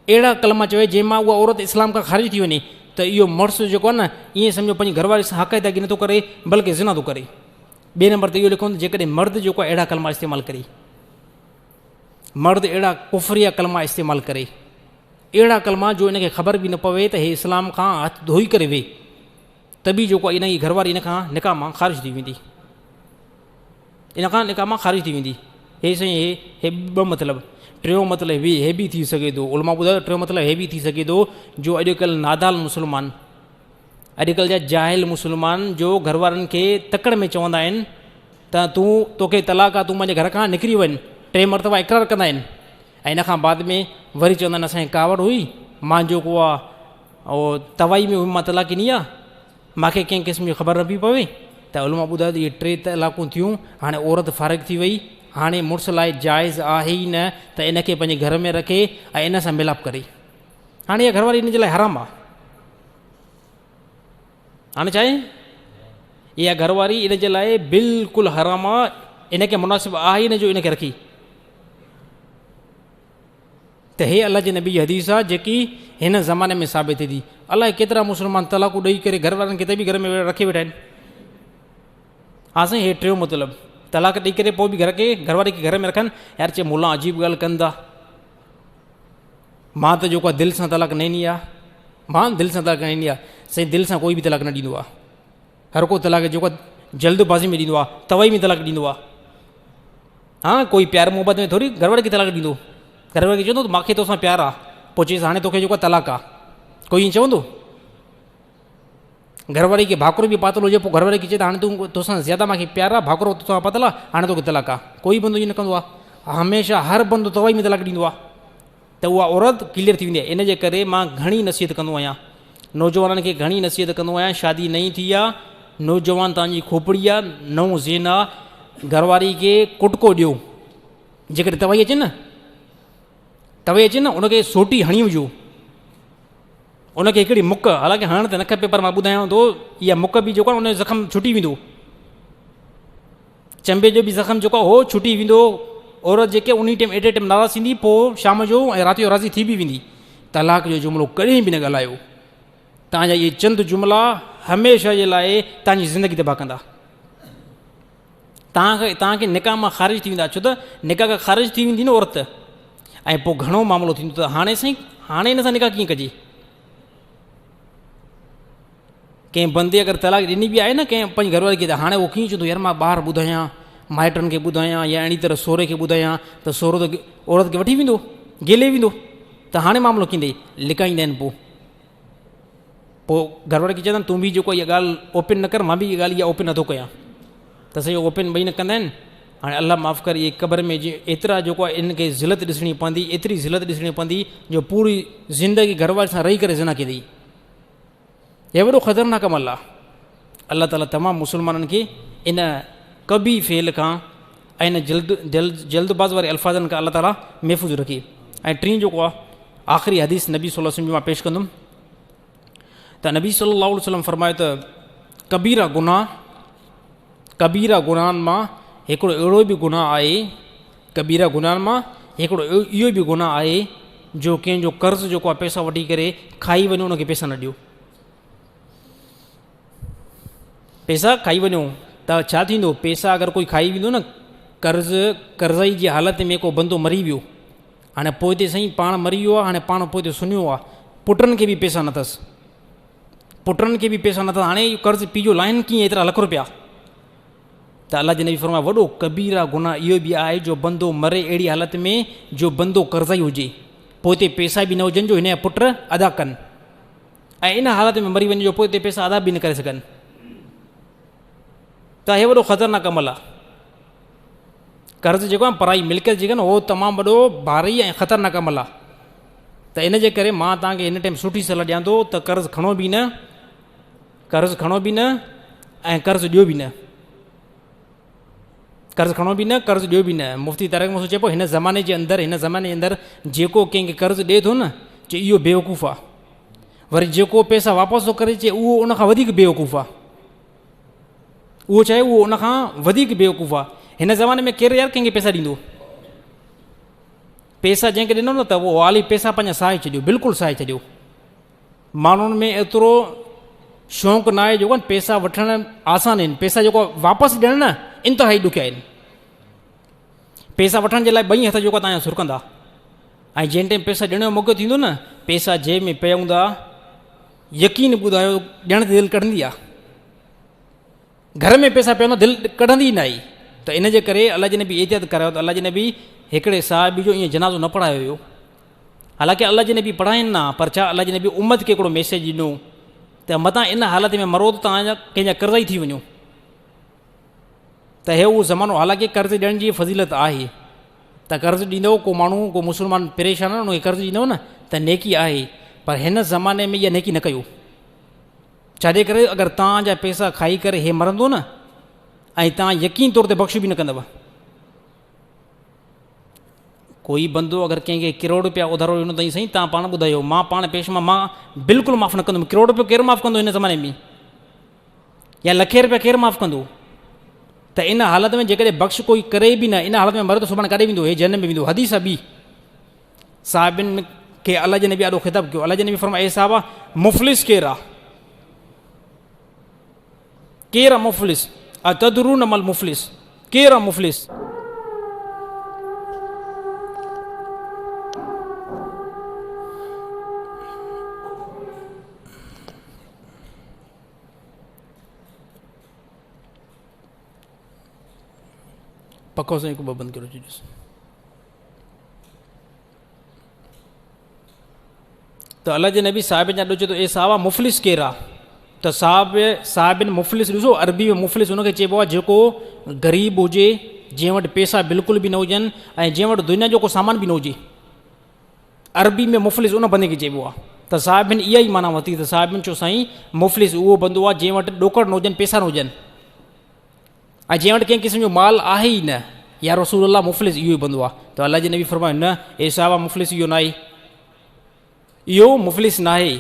اهڙا ڪلما چوي جنهن مان اها عورت اسلام کان خارج ٿي وڃي ته اهو مڙس جيڪو آهي نه ائين سمجهو پنهنجي گهر واري سان حق ادائگي نٿو ڪري بلڪه زنا ٿو ڪري. ٻئي نمبر تي اهو لکون ته جيڪڏهن مرد جيڪو آهي اهڙا ڪلما استعمال ڪري، مرد اهڙا ڪفريه ڪلما استعمال ڪري، اهڙا ڪلما جو ان کي خبر به نه پوي ته هي اسلام کان هٿ ڌوئي ڪري وي، ته به جيڪو آهي ان جي گهر واري ان کان نڪاح مان خارج ٿي ويندي، ان کان نڪاح مان خارج ٿي ويندي. هي سائين هي هي ٻه مطلب. ٽيون مطلب هي هي به ٿي سگهي ٿو، علماء ٻڌايو ٽيون مطلب هي به ٿي سگهي ٿو جو اڄڪلهه نادان مسلمان، اڄڪلهه جا جاهل مسلمان جو گهر وارن کي تڪڙ ۾ چوندا آهن ته تون توکي طلاق آ، تون منهنجي گهر کان نڪري وڃ، ٽي مرتبا اقرار ڪندا آهن ۽ ان کان بعد ۾ وري چوندا آهن اسان کي ڪاوڙ هئي، مان جيڪو آ اهو توائي ۾ هيم، مان طلاق ڏني آ، مان کي ڪنهن قسم جي خبر نه پئي پوي. ته علماء ٻڌايو ته اهي ٽي طلاقون ٿيون، هاڻي عورت فارغ ٿي وئي، هاڻي مڙس لاء جائز آهي ئي نه ته ان کي پنهنجي گهر ۾ رکي ۽ ان سان ميلاپ ڪري، هاڻي اها گهر واري ان جي لاء حرام آ. هاڻي ڇا آهي؟ اها گهر واري ان جي لاء بلڪل حرام آ، ان کي مناسب آهي ئي نه جو ان کي رکي. ته هي الله جي نبي جي حديث آ جيڪي هن زماني ۾ ثابت ٿي ٿي. الائي ڪيترا مسلمان طلاقون ڏئي ڪري گهر وارن کي ته به گهر ۾ رکي ويٺا آهن. ها سائين هي ٽيون مطلب طلاق ڏئي ڪري پوء به گهر کي گهر واري کي گهر ۾ رکن. يار چي ملا عجيب ڳالهه ڪن ٿا، مان ته جيڪو آ دل سان طلاق نه ڏني آ، مان دل سان طلاق نه ڏني آ. سائين دل سان ڪوئي به طلاق نه ڏيندو آ، هر ڪو طلاق جيڪو آ جلد بازي ۾ ڏيندو آ، توائي ۾ طلاق ڏيندو آ. ها ڪوئي پيار محبت ۾ ٿوري گهر واري کي طلاق ڏيندو، گهر واري کي چوندو ته مانکي توسان پيار آ، پوء چيس هاڻي توکي جيڪو آ طلاق آ، ڪوئي ائين چوندو؟ گهر واري کي ڀاڪرو به پاتل هجي پوء گهر واري کي چئي ته هاڻي تون توسان زياده مانکي پيار آ، ڀاڪرو توسان پاتل آ، هاڻي توکي طلاق آ، ڪوئي بندو ائين نه ڪندو آ، هميشه هر بندو توائي ۾ طلاق ڏيندو آ. ته اها عورت ڪليئر ٿي ويندي آهي. ان جي ڪري مان گهڻي نصيحت ڪندو آهيان نوجوانن کي گهڻي نصيحت ڪندو آهيان شادي نئين ٿي آ، نوجوان توهان جي کوپڙي آ، نئون ذهن آ، گهر واري کي ڪٽڪو ڏيو، جيڪڏهن توائي اچي نه، توائي اچي نه ان کي سوٽي هڻي وجهو، ان کي هڪڙي مڪ، حالانڪه هڻڻ ته نه کپي پر مان ٻڌايان ٿو اها مڪ به جيڪو آهي ان جو زخم ڇٽي ويندو، چنبي جو به زخم جيڪو آهي اهو ڇٽي ويندو. عورت جيڪي انهي ٽيم ايٽ اي ٽيم ناراض ٿيندي پوء شام جو ۽ رات جو راضي ٿي به ويندي. طلاق جو جملو ڪڏهن به نه ڳالهايو. توهان جا اهي چند جملا هميشه جي لاء توهان جي زندگي تباهه ڪندا. توهان کي نڪاح مان خارج ٿي ويندا، ڇو ته نڪاح کان خارج ٿي ويندي نه عورت ۽ پوء گهڻو معاملو ٿيندو ته هاڻي سائين هاڻي هن سان نڪاح ڪيئن ڪجي. ڪنهن بندي اگر طلاق ڏني به آهي نه ڪنهن پنهنجي گهر واري کي ته هاڻي اهو ڪيئن چوندو يار مان ٻاهر ٻڌايان مائٽن کي ٻڌايان يا اهڙي طرح سهري کي ٻڌايان ته سهرو ته عورت کي وٺي ويندو گيلي ويندو ته هاڻي معاملو ڪيئن ٿئي لڪائيندا آهن پوء پوء گهر واري کي چوندا آهن تون به جيڪو اها ڳالهه اوپن نه ڪر مان به اها ڳالهه اها اوپن نٿو ڪيان ته سائين اوپن ٻئي نه ڪندا آهن. هاڻي الله معاف ڪري اهي قبر ۾ جي ايترا جيڪو آهي انهن کي ذلت ڏسڻي پوندي، ايتري ذلت ڏسڻي پوندي جو پوري زندگي گهر واري سان رهي ڪري زنا ڪندي. هي وڏو خطرناڪ عمل آهي. الله تعالي تمام مسلمانن کي ان قبيح فعل کان ۽ ان جلد جلد جلد باز واري الفاظن کان الله تعالي محفوظ رکي. ۽ ٽين جيڪو آهي آخري حديث نبي صلي الله عليه وسلم جي مان پيش ڪندم ته نبي صلي الله عليه وسلم فرمايو ته ڪبيرا گناهه، ڪبيرا گناهن مان هڪڙو اهڙو به گناهه آهي، ڪبيرا گناهن مان هڪڙو اهو به گناهه آهي جو ڪنهن جو قرض جيڪو آهي پئسا وٺي ڪري کائي وڃو ان کي پئسا نه ڏيو. پئسا کائي وڃو ته ڇا ٿيندو؟ پئسا اگر ڪوئي کائي ويندو نه قرض، قرضائي جي حالت ۾ ڪو بندو مري ويو، هاڻي پوئتي سائين پاڻ مري ويو آهي، هاڻي پاڻ پوئتي سڃو آهي، پٽن کي به پئسا نه اٿس، پٽن کي به پئسا نه اٿس، هاڻي اهو قرض پيء جو لاهين ڪيئن ايترا لک روپيا؟ ته الله جي نبي فرمايو وڏو ڪبيره گناهه اهو به آهي جو بندو مري اهڙي حالت ۾ جو بندو قرضائي هجي پوئتي پئسا به نه هجن جو هن جا پٽ ادا ڪن ۽ ان حالت ۾ مري وڃي جو پوئتي پئسا ادا به نه ڪري سگهن ته هي وڏو خطرناڪ عمل آهي. قرض جيڪو آهي پرائي ملڪيت جيڪا آهي اهو تمام وڏو ڀاري ۽ خطرناڪ عمل آهي ته ان جي ڪري مان توهان کي هن ٽائيم سٺي صلاح ڏيان ٿو ته قرض کڻو به نه قرض کڻو به نه ۽ قرض ڏيو به نه قرض کڻو به نه قرض ڏيو به نه مفتي طارق مسعود چئي پيو هن زماني جي اندر هن زماني جي اندر جيڪو ڪنهن کي قرض ڏي ٿو نه چي اهو بيوقوف آهي وري جيڪو پئسا واپس ٿو ڪري چي اهو ان کان وڌيڪ بيوقوف آهي اهو چاهي اهو ان کان وڌيڪ بيوقوف آهي هن زماني ۾ ڪير يار ڪنهن کي پئسا ڏيندو پئسا جنهن کي ڏنو نه ته اهو حالي پئسا پنهنجا ساهي ڇڏيو بلڪل ساهي ڇڏيو ماڻهن ۾ ايترو شوق نه آهي جو پئسا وٺڻ آسان آهن پئسا جيڪو واپس ڏيڻ نه انتهائي ڏکيا آهن پئسا وٺڻ جي لاء ٻئي هٿ جيڪو تان جا سرڪندا ۽ جنهن ٽائيم پئسا ڏيڻ جو موقعو ٿيندو نه پئسا جيب ۾ پيا هوندا يقين ٻڌايو ڏيڻ تي دل ڪڍندي آ گهر ۾ پئسا پيا هوندا دل ڪڍندي ئي نه آئي ته ان جي ڪري الله جي نبي احتياط ڪرايو ته الله جي نبي هڪڙي صحابي جو ائين جنازو نه پڙهايو ويو حالانڪه الله جي نبي پڙهائين نه پر ڇا الله جي نبي امت کي هڪڙو ميسيج ڏنو ته متان ان حالت ۾ مرو ته توهان جا ڪنهن جا قرضائي ٿي وڃو ته هي اهو زمانو حالانڪه قرض ڏيڻ جي فضيلت آهي ته قرض ڏيندو ڪو ماڻهو ڪو مسلمان پريشان آهي ان کي قرض ڏيندو نه ته نيڪي آهي پر هن زماني ۾ اها نيڪي نه ڪيو ڇاجي ڪري اگر تان جا پيسا کائي ڪري هي مرندو نه ۽ تان يقين طور تي بخش به نه ڪندو ڪوئي بندو اگر ڪنهن کي ڪروڙ روپيا اڌارو ڏنو اٿئي سائين تان پاڻ ٻڌايو مان پاڻ پيش مان مان بلڪل معاف نه ڪندم ڪروڙ روپيو ڪير معاف ڪندو هن زماني ۾ يا لکين روپيا ڪير معاف ڪندو ته ان حالت ۾ جيڪڏهن بخش ڪوئي ڪري به نه ان حالت ۾ مري ته سڀاڻي ڪاڏي ويندو هي جهنم ۾ ويندو حديث ٻي صحابين کي الله جي نبي آڏو خطاب ڪيو الله جي نبي فرمايو اي صحابه مفلس ڪير آ ڪير آ مفلس اتدرون ما المفلس ڪير آ مفلس پکو سائين هڪ ٻه بند ڪري ڇڏيوس ته الله جي نبي صاحب جا ڏچو ته اي صحابه مفلس ڪير آ ته صاحب صاحبن مفلس ڏسو عربي ۾ مفلس ان کي چئبو آ جيڪو غريب هجي جنهن وٽ پيسا بلڪل به نه هجن ۽ جنهن وٽ دنيا جو ڪو سامان به نه هجي عربي ۾ مفلس ان بندي کي چئبو آهي ته صاحبن اها ئي معنيٰ ورتي ته صاحبن چيو سائين مفلس اهو بندو آهي جنهن وٽ ڏوڪڙ نه هجن پيسا نه هجن ۽ جنهن وٽ ڪنهن قسم جو مال آهي ئي نه يا رسول الله مفلس اهو ئي بندو آهي ته الله جي نبي فرمايو نه اي صاحبه مفلس اهو ناهي اهو مفلس ناهي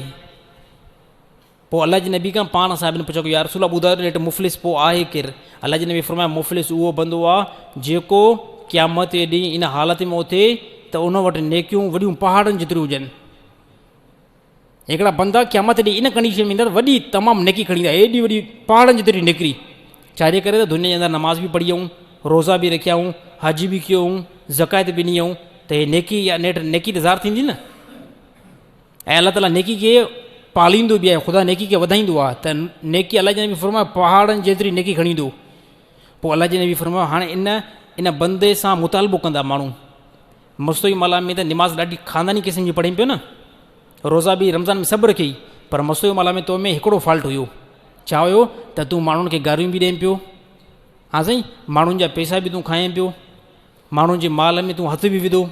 پوء الله جي نبي کان پاڻ صاحبن پڇيو يا رسول الله ٻڌايو ته نيٺ مفلس پوء آهي ڪير؟ الله جي نبي فرمايو مفلس اهو بندو آهي جيڪو قيامت جي ڏينهن ان حالت ۾ اٿي ته ان وٽ نيڪيون وڏيون پهاڙن جيتريون هجن. هڪڙا بندا قيامت ڏينهن ان ڪنڊيشن ۾ ايندا ته وڏي تمام نيڪي کڻي ايندا ايڏي وڏي پهاڙن جيتري نيڪري ڇا جي ڪري ته دنيا جي اندر نماز به پڙهي آئون روزا به رکيا آئون حج به ڪيو آئون زڪوات به ڏني آئون ته هي نيڪي يا نيٺ نيڪي ته ظاهر ٿيندي نه ۽ الله تعاليٰ نيڪي کي پاليندو به آهي خدا نيڪي کي وڌائيندو آهي ته نيڪي الله جي نبي فرمايو پهاڙن جيتري نيڪي کڻي ايندو پوء الله جي نبي فرمايو هاڻي ان ان بندي سان مطالبو ڪندا ماڻهو مستوئي مالا ۾ ته نماز ڏاڍي خانداني قسم جي پڙهين پيو نه روزا به رمضان ۾ سڀ رکيئي پر مستوئي مالا ۾ تو ۾ هڪڙو فالٽ هيو ڇا هيو ته تون ماڻهن کي گاريون به ڏين پيو ها سائين ماڻهن جا پئسا به تون کائين پيو ماڻهن جي مال ۾ تون هٿ به وڌو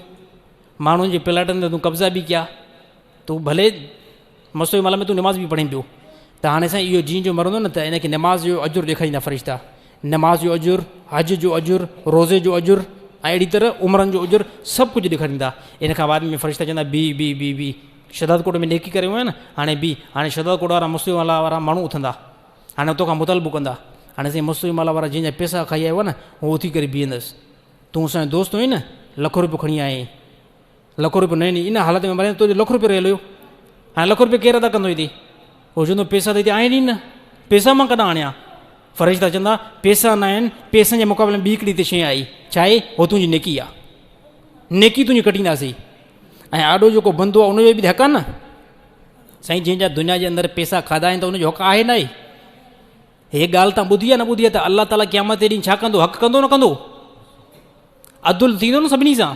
ماڻهن جي پلاٽن تي تون قبضا به ڪيا تون ڀلي مستوئي مال ۾ تون نماز به پڙهين پيو ته هاڻي سائين اهو جيئن جو مرندو نه ته ان کي نماز جو اجر ڏيکاريندا فرشتا نماز جو اجر حج جو اجر روزي جو اجر ۽ اهڙي طرح عمرن جو اجر سڀ ڪجهه ڏيکاريندا ان کان بعد ۾ فرشتا چوندا بي بي بي بي شهداد ڪوٽ ۾ نيڪي ڪري ويو نه هاڻي بي هاڻي شهداد ڪوٽ وارا مستوئي مالا وارا ماڻهو اٿندا هاڻي توکان مطالبو ڪندا هاڻي سائين مستوئي مالا وارا جنهن جا پيسا کائي آيو نه هو اٿي ڪري بيهندس تون اسان جو دوست هئين نه لک روپيو کڻي آئين لک روپيو نه ان حالت ۾ مرين تنهنجو لک روپيو رهيل هيو هاڻي لک روپيو ڪير ادا ڪندو هتي هو چوندو پيسا ته هتي آهن ئي نه پيسا مان ڪڏهن آڻيان فرشتا چوندا پيسا نه آهن پيسن جي مقابلي ۾ ٻي هڪڙي هتي شيء آئي ڇا آهي هو تنهنجي نيڪي آ نيڪي تنهنجي ڪٽينداسين ۽ آڏو جيڪو بندو آهي ان جو به حق آهي نه سائين جنهن جا دنيا جي اندر پيسا کاڌا آهن ته ان جو حق آهي نه آهي هيء ڳالهه توهان ٻڌي آهي نه ٻڌي آهي ته الله تعاليٰ قيامت جي ڏينهن ڇا ڪندو؟ حق ڪندو نه ڪندو؟ عدل ٿيندو نه سڀني سان؟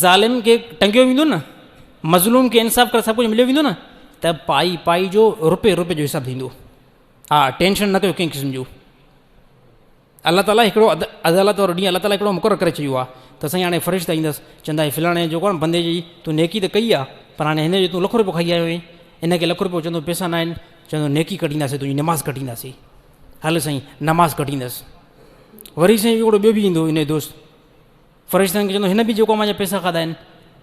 ظالم کي ٽنگيو ويندو نه؟ مظلوم کي انصاف ڪري سڀ ڪجهه مليو ويندو نه؟ ته پائي پائي جو روپي روپي جو حساب ٿيندو. ها ٽينشن نه ڪيو ڪنهن قسم جو. الله تعاليٰ هڪڙو عدالت وارو ڏينهن الله تعاليٰ هڪڙو مقرر ڪري ڇڏيو آهي ته سائين هاڻي فرشتا ايندس چوندا هي فلاڻي جيڪو آهي بندي جي تون نيڪي ته ڪئي آهي پر هاڻي هن جو تون لک روپيو کائي آيو آهين ان کي لک روپيو چوندو پئسا نه آهن چوندو نيڪي ڪٽينداسين تنهنجي نماز ڪٽينداسين هل سائين نماز ڪٽيندس وري سائين هڪڙو ٻيو به ايندو ان جو دوست فرشتن کي چوندو هن به جيڪو مانجا پئسا کاڌا آهن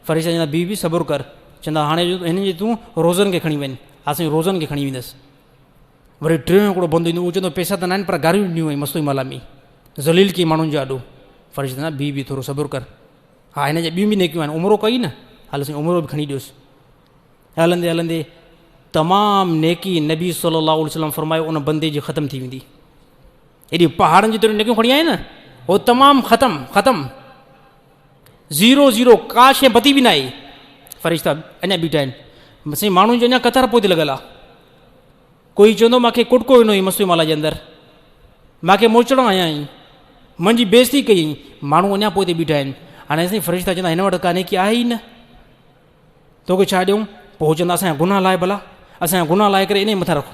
فرشتا چوندا بي بي صبر ڪر چوندا هاڻي هن جي تون روزن کي کڻي وڃ ها سائين روزن کي کڻي ويندس وري ٽيون هڪڙو بندو ايندو اهو چوندو پئسا ته ناهن پر گاريون ڏنيون هئي مستوئي مالا ۾ ذليل ڪئي ماڻهن جي آڏو فرشتا چوندا بي بي ٿورو صبر ڪر ها هن جا ٻيون به نيڪيون آهن عمرو ڪئي نه هل سائين عمرو به کڻي ڏيوس هلندي هلندي تمام نيڪي نبي صلي الله عليه وسلم فرمايو ان بندي جي ختم ٿي ويندي ايڏي پهاڙن جي تيريون نيڪيون کڻي آئي نه هو تمام ختم ختم زيرو زيرو ڪا شي بتي به نه آئي فرشتا اڃا بيٺا آهن سائين ماڻهن جي اڃا قطار پوئتي لڳل آهي ڪوئي چوندو مانکي ڪٽڪو ڏنو هئي مستوئي مالا جي اندر مانکي موچڙا هنيا هئي منهنجي بيعزتي ڪئي هئي ماڻهو اڃا پوئتي بيٺا آهن هاڻي سائين فرشتا چوندا هن وٽ ڪا نيڪي آهي ئي نه توکي ڇا ڏيون پوء هو چوندا اسان جا گناهه لاهي ڀلا اسان جا گناهه لاهي ڪري ان جي مٿان رکو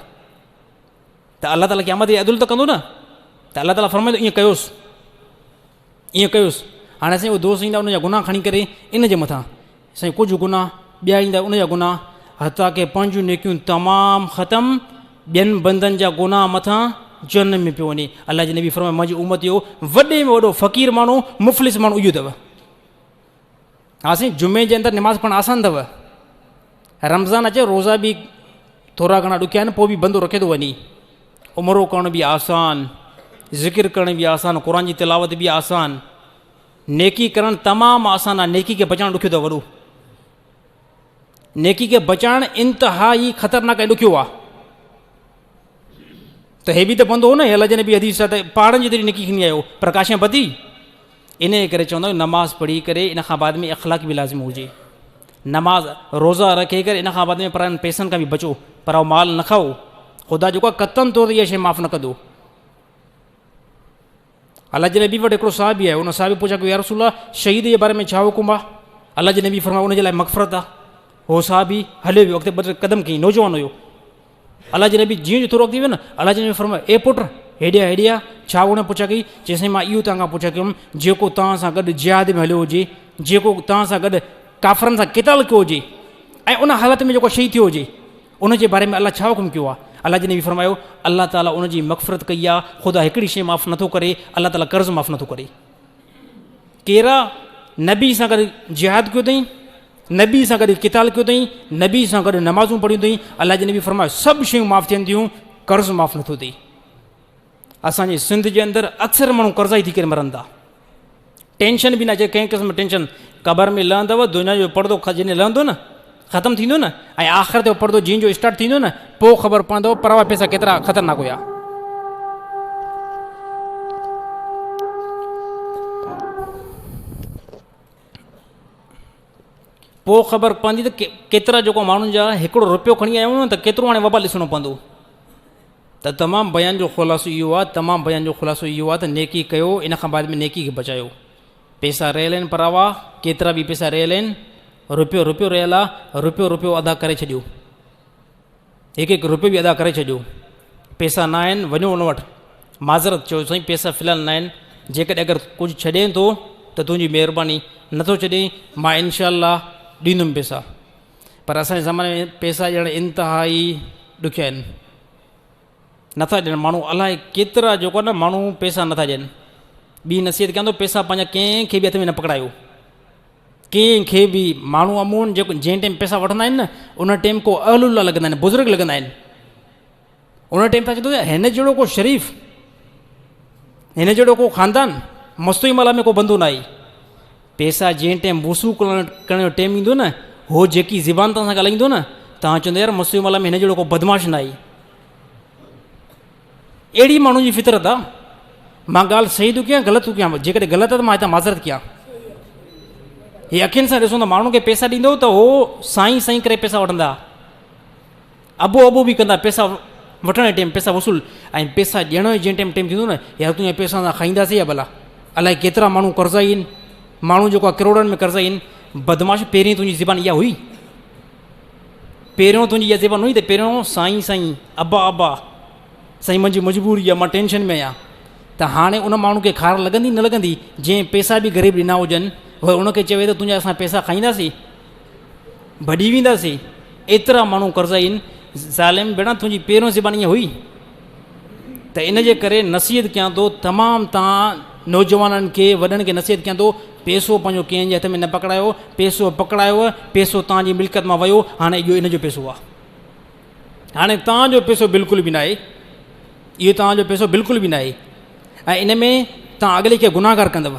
ته الله تعاليٰ قيامت جي عدل ته ڪندو نه ته الله تعاليٰ فرمائيندو ائين ڪيوس ائين ڪيوس هاڻي سائين اهي دوست ايندا ان جا گناهه کڻي ڪري ان جي مٿان سائين ڪجهه گناهه ٻيا ايندا ان جا گناهه حتيٰ ڪي پنهنجون نيڪيون تمام ختم ٻين بندن جا گناهه مٿان جهنم ۾ پيو وڃي الله جي نبي فرمايو منهنجي امت جو وڏي ۾ وڏو فقير ماڻهو مفلس ماڻهو اهو اٿو ها سائين جمعي جي اندر نماز پڙهڻ آسان اٿو رمضان اچي روزا به ٿورا گهڻا ڏکيا آهن پوء به بندو رکي ٿو وڃي عمرو ڪرڻ به آسان ذڪر ڪرڻ به آسان قرآن جي تلاوت به آسان نيڪي ڪرڻ تمام آسان آهي نيڪي کي بچائڻ ڏکيو اٿو وڏو نيڪي کي بچائڻ انتهائي خطرناڪ ۽ ڏکيو آهي ته هي به ته بندو هو نه الله جي نبي حديث ته پهاڙن جي نيڪي کڻي آيو پر ڪا شيء بدي انهيء ڪري چوندا آهيون نماز پڙهي ڪري ان کان بعد ۾ اخلاق به لازم هجي نماز روزا رکي ڪري ان کان بعد ۾ پراين پئسن کان به بچو پرايو مال نه کائو خدا جيڪو آهي قطعن طور تي اها شيء معاف نه ڪندو الله جي نبي وٽ هڪڙو صحابي آيو ان صحابي پڇا ڪيو يا رسول الله شهيد جي باري ۾ ڇا حڪم آهي الله جي نبي فرمايو ان جي لاء مغفرت آهي هو صحابي هليو ويو اڳتي ٻه ٽي قدم کڻي نوجوان هيو الله جي نبي جيئن جو ٿورو اڳتي ويو نه الله جي نبي فرمايو اي پٽ هيڏي آ هيڏي آ ڇا ان پڇا ڪئي چيس سائين مان اهو توهان کان پڇا ڪيم جيڪو توهان سان گڏ جهاد ۾ هليو هجي جيڪو توهان سان گڏ ڪافرن سان قتال ڪيو هجي ۽ ان حالت ۾ جيڪو شهيد ٿيو هجي ان جي باري ۾ الله ڇا حڪم ڪيو آهي الله جي نبي فرمايو الله تعاليٰ ان جي مغفرت ڪئي آهي خدا هڪڙي شيء معاف نٿو ڪري الله تعاليٰ قرض معاف نٿو ڪري ڪيرا نبي سان گڏ جهاد ڪيو اٿئي نبي سان گڏ قتال ڪيو اٿئي نبي سان گڏ نمازون پڙهيون اٿئي الله جي نبي فرمايو سڀ شيون معاف ٿين ٿيون قرض معاف نٿو ٿئي اسانجي سنڌ جي اندر اڪثر ماڻهو قرضائي ٿي ڪري مرن ٿا ٽينشن به نه اچي ڪنهن قسم ٽينشن قبر ۾ لهندو دنيا جو پردو جڏهن لهندو نه ختم ٿيندو نه ۽ آخرت جو پردو جنهن جو اسٽارٽ ٿيندو نه پوء خبر پوندو پراوا پئسا ڪيترا خطرناڪ هيا پوء خبر پوندي ته ڪيترا جيڪو ماڻهن جا هڪڙو روپيو کڻي آيا آهيون ته ڪيترو هاڻي وبال ڏسڻو پوندو ته تمام بيان جو خلاصو اهو آهي تمام بيان جو خلاصو اهو آهي ته نيڪي ڪيو ان کان بعد ۾ نيڪي کي بچايو پيسا رهيل آهن پراوا ڪيترا به پيسا رهيل آهن روپيو روپيو رهيل آهي روپيو روپيو ادا ڪري ڇڏيو هڪ هڪ روپيو به ادا ڪري ڇڏيو پيسا نه آهن وڃو ان وٽ معذرت چئو سائين پيسا في الحال نه آهن جيڪڏهن اگر ڪجهه ڇڏين ٿو ته تنهنجي مهرباني نٿو ڇڏين مان انشاء الله ڏيندم پيسا پر اسانجي زماني ۾ پيسا ڏيڻ انتهائي ڏکيا آهن نٿا ڏين ماڻهو الائي ڪيترا جيڪو آهي نه ماڻهو پيسا نٿا ڏين ٻي نصيحت ڪيان ٿو پيسا پنهنجا ڪنهن کي به هٿ ۾ نه پڪڙايو ڪنهن کي به ماڻهو عموماً جيڪو جنهن ٽائيم پئسا وٺندا آهن نه ان ٽائيم ڪو اهل الله لڳندا آهن بزرگ لڳندا آهن ان ٽائيم تان چوندو هن جهڙو ڪو شريف هن جهڙو ڪو خاندان مستوئي مالا ۾ ڪو بندو نه آهي پئسا جنهن ٽائيم وصول ڪرڻ جو ٽائيم ايندو نه هو جيڪي زبان تان سان ڳالهائيندو نه تان چوندو يار مستوئي مالا ۾ هن جهڙو ڪو بدمعاش نه آهي اهڙي ماڻهن جي فطرت آ. مان ڳالهه صحيح ٿو ڪيان غلط ٿو ڪيان جيڪڏهن غلط آ ته مان هتان معذرت ڪيان. هي اکين سان ڏسو ته ماڻهن کي پئسا ڏيندو ته هو سائين سائين ڪري پئسا وٺندا ابو ابو به ڪندا پئسا وٺڻ جي ٽيم پئسا وصول ۽ پئسا ڏيڻ جو جنهن ٽيم ٽيم ٿيندو نه يار تنهنجا پئسا اسان کائينداسين يا ڀلا الائي ڪيترا ماڻهو قرضائي آهن ماڻهو جيڪو آهي ڪروڙن ۾ قرضائي آهن بدمعاش پهرين تنهنجي زبان اها هئي پهريون تنهنجي اها زبان هئي ته پهريون سائين سائين ابا ابا سائين منهنجي مجبوري آهي مان ٽينشن ۾ آهيان ته هاڻي ان ماڻهو کي خار لڳندي نه لڳندي جنهن پئسا به غريب ڏنا هجن وري ان کي چوي ته تنهنجا اسان پئسا کائينداسين ڀڄي وينداسين ايترا ماڻهو قرضائي آهن ظالم ڀيڻا تنهنجي پهريون زبان ائين هئي ته ان جي ڪري نصيحت ڪيان ٿو تمام تان نوجوانن کي وڏن کي نصيحت ڪيان ٿو پيسو پنهنجو ڪنهن جي هٿ ۾ نه پڪڙايو پيسو پڪڙايو پيسو تان جي ملڪيت مان ويو هاڻي اهو ان جو پيسو آهي هاڻي تان جو پيسو بلڪل به ناهي اهو تان جو پيسو بلڪل به ناهي ۽ ان ۾ تان اڳلي کي گناهگار ڪندو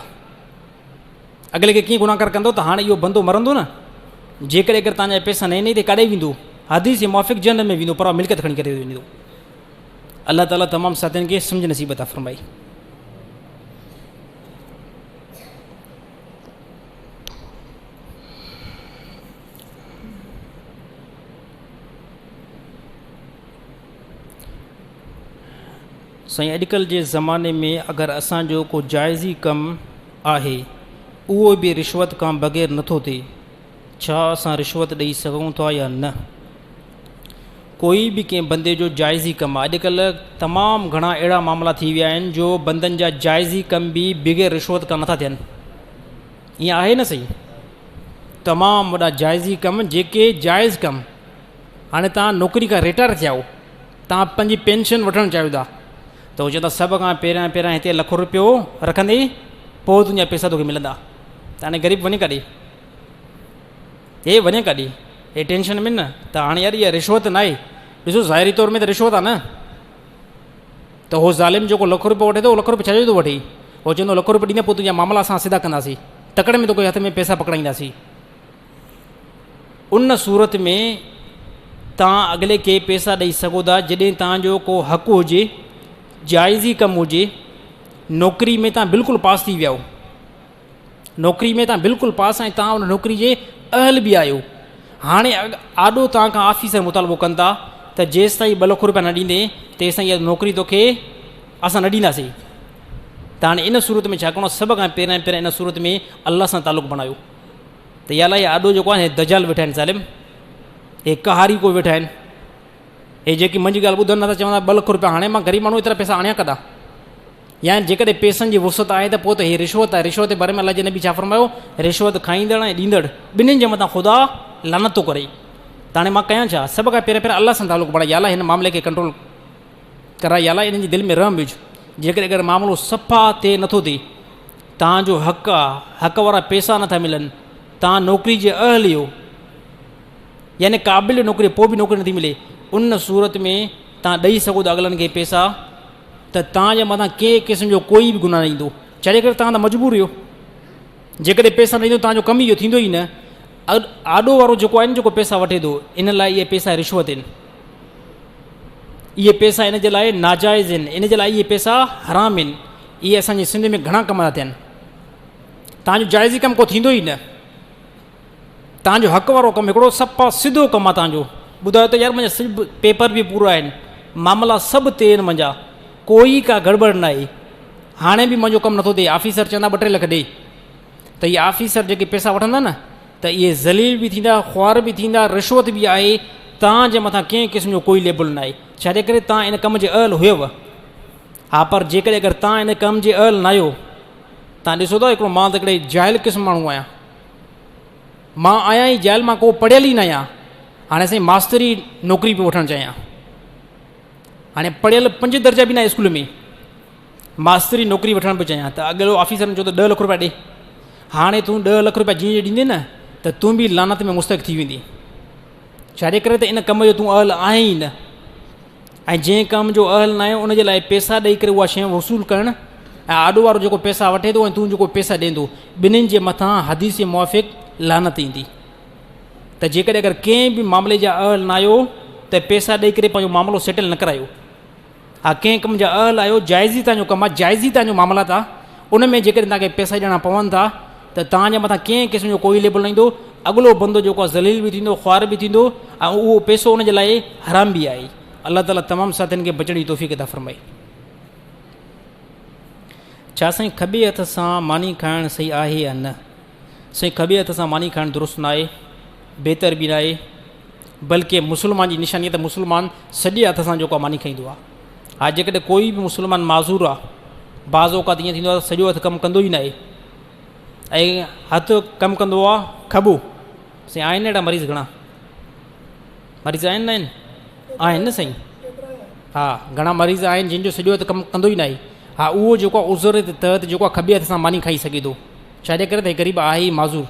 اڳلي کي ڪيئن گناهگار ڪندو ته هاڻي اهو بندو مرندو نه جيڪڏهن اگر تان جا پيسا نه ڏنئي ته ڪاڏي ويندو حديث جي موافق جهنم ۾ ويندو پر ملڪيت کڻي ڪري ويندو الله تعالي تمام ساٿين کي سمجھ نصيب عطا فرمائي. سائين اڄڪلھ جي زماني ۾ اگر اسان جو ڪو جائزي ڪم آهي اهو به رشوت کان بغير نٿو ٿئي ڇا اسان رشوت ڏئي سگهون ٿا يا نه؟ ڪوئي به ڪنهن بندي جو جائزي ڪم آهي اڄڪلهه تمام گهڻا اهڙا معاملا ٿي ويا آهن جو بندن جا جائزي ڪم به بغير رشوت کان نٿا ٿين ائين آهي نه سهي تمام وڏا جائزي ڪم جيڪي جائز ڪم هاڻي تان نوڪري کان ريٽائر ٿيا آهيو تان پنهنجي پينشن وٺڻ چاهيو ٿا ته هو چوندا سڀ کان پهريان پهريان هتي لک روپيو رکندي پوء تنهنجا پيسا توکي ملندا ته هاڻي غريب وڃي ڪاڏي هي وڃي ڪاڏي هي ٽينشن ۾ نه ته هاڻي يار اها رشوت ناهي ڏسو ظاهري طور ۾ ته رشوت آهي نه ته هو ظالم جيڪو لک روپيو وٺي ٿو لک روپيو ڇا جو ٿو وٺي هو چوندو لک روپيو ڏيندي پوء تنهنجا معاملا اسان سڌا ڪنداسين تڪڙ ۾ توکي هٿ ۾ پئسا پڪڙائينداسين ان صورت ۾ تان اڳلي کي پئسا ڏئي سگهو ٿا جڏهن تان جو ڪو حق هجي جائزي ڪم هجي نوڪري ۾ تان بلڪل پاس ٿي ويا نوڪري ۾ تان بلڪل پاس ۽ تان ان نوڪري جي اهل به آهيو هاڻي آڏو تان کان آفيسر مطالبو ڪن ٿا ته جيستائين ٻه لک روپيا نه ڏيندين تيستائين اها نوڪري توکي اسان نه ڏينداسين ته هاڻي ان صورت ۾ ڇا ڪرڻو سڀ کان پهريان پهريان ان صورت ۾ الله سان تعلق بڻايو ته يا الله آڏو جيڪو آهي دجال ويٺا آهن ظالم هي قهاري ڪو ويٺا آهن هي جيڪي منهنجي ڳالهه ٻڌن نٿا چوندا ٻه لک روپيا هاڻي مان غريب ماڻهو ايترا پئسا آڻيان ڪڏا يا جيڪڏهن پئسن جي وسعت آهي ته پوء ته هي رشوت آهي رشوت جي باري ۾ الله جي نبي ڇا فرمايو رشوت کائيندڙ ۽ ڏيندڙ ٻنهين جي مٿان خدا لعنت ٿو ڪري ته هاڻي مان ڪيان ڇا سڀ کان پهريان پهريان الله سان تعلق بڻائي يا الله هن معاملي کي ڪنٽرول ڪرائي يا الله انهن جي دل ۾ رحم وجھ جيڪڏهن اگر معاملو صفا تي نٿو ٿئي تان جو حق آ حق وارا پئسا نٿا ملن تان نوڪري جي اهل اهو يعني قابل نوڪري پوء به نوڪري نٿي ملي ان صورت ۾ تان ڏئي سگهو ٿا اڳلن کي پئسا ته توهان جي مٿان ڪنهن قسم جو ڪوئي به گناهه نه ايندو ڇاجي ڪري توهان ته مجبور هيو جيڪڏهن پئسا نه ڏيندو توهان جو ڪم اهو ٿيندو ئي نه آڏو وارو جيڪو آهي نه جيڪو پئسا وٺي ٿو ان لاء اهي پئسا رشوت آهن اهي پئسا ان جي لاء ناجائز آهن ان جي لاء اهي پئسا حرام آهن اهي اسانجي سنڌ ۾ گهڻا ڪم ٿا ٿين توهان جو جائزي ڪم ڪو ٿيندو ئي نه تان جو حق وارو ڪم هڪڙو صفا سڌو ڪم آ تان جو ٻڌايو ته يار منهنجا سڀ پيپر به پورا آهن معاملا سڀ طئي آهن منهنجا ڪوئي ڪا گڙٻڙ نه آهي هاڻي به منهنجو ڪم نٿو ٿئي آفيسر چوندا ٻه ٽي لک ڏي ته اهي آفيسر جيڪي پئسا وٺندا نه ته اهي ذليل به ٿيندا خوار به ٿيندا رشوت به آهي تان جي مٿان ڪنهن قسم جو ڪوئي ليبل نه آهي ڇاجي ڪري تان ان ڪم جي اهل هيو ها پر جيڪڏهن اگر تان ان ڪم جي اهل نه آهيو تان ڏسو ٿا هڪڙو مان ته هڪڙي جاهل قسم ماڻهو آهيان مان آهيان ئي جاهل مان ڪو پڙهيل ئي نه آهيان هاڻي سائين ماستري نوڪري پيو وٺڻ چاهيان هاڻي پڙهيل پنج درجا به نه اسڪول ۾ ماستري نوڪري وٺڻ پيو چاهيان ته اڳلو آفيسر چيو ته ڏهه لک روپيا ڏي هاڻي تون ڏهه لک روپيا جيئن ڏيندي نه ته تون به لعنت ۾ مستحق ٿي ويندي ڇاجي ڪري ته ان ڪم جو تون اهل آهين ئي نه ۽ جنهن ڪم جو اهل ناهي ان جي لاء پيسا ڏئي ڪري اها شيء وصول ڪرڻ ۽ آڏو وارو جيڪو پيسا وٺي ٿو ۽ تون جيڪو پيسا ڏين ٿو ٻنهين جي مٿان حديث موافق لعنت ايندي ته جيڪڏهن اگر ڪنهن به معاملي جا اهل نه آهيو ته پيسا ڏئي ڪري پنهنجو معاملو سيٽل نه ڪرايو ها ڪنهن ڪم جا اهل آهيو جائزي تان جو ڪم آهي جائزي تان جو معاملات آهي ان ۾ جيڪڏهن توهان کي پئسا ڏيڻا پون ٿا ته توهان جي مٿان ڪنهن قسم جو ڪوئي ليبل نه ايندو اڳلو بندو جيڪو آهي ذليل به ٿيندو خوار به ٿيندو ۽ اهو پئسو ان جي لاء حرام به آهي. الله تعالي تمام ساٿين کي بچڻ جي توفيق عطا فرمائي. ڇا سائين کٻي هٿ سان ماني کائڻ صحيح آهي يا نه؟ سائين کٻي هٿ سان ماني کائڻ درست ناهي، بهتر به ناهي، بلڪه مسلمان جي نشاني آهي ته مسلمان سڄي هٿ سان جيڪو ماني کائيندو آهي. ها جيڪڏهن ڪوئي به مسلمان معذور آهي، بعض اوقات ائين ٿيندو آهي ته سڄو هٿ ڪم ڪندو ئي ناهي ۽ هٿ ڪم ڪندو آهي کٻو. سائين آهن اهڙا مريض گهڻا مريض آهن نه آهن آهن نه سائين ها گهڻا مريض آهن جن جو سڄو هٿ ڪم ڪندو ئي ناهي ها اهو جيڪو آهي عذر جي تحت جيڪو آهي کٻي هٿ سان ماني کائي سگهي ٿو ڇاجي ڪري ته غريب آهي ئي معذور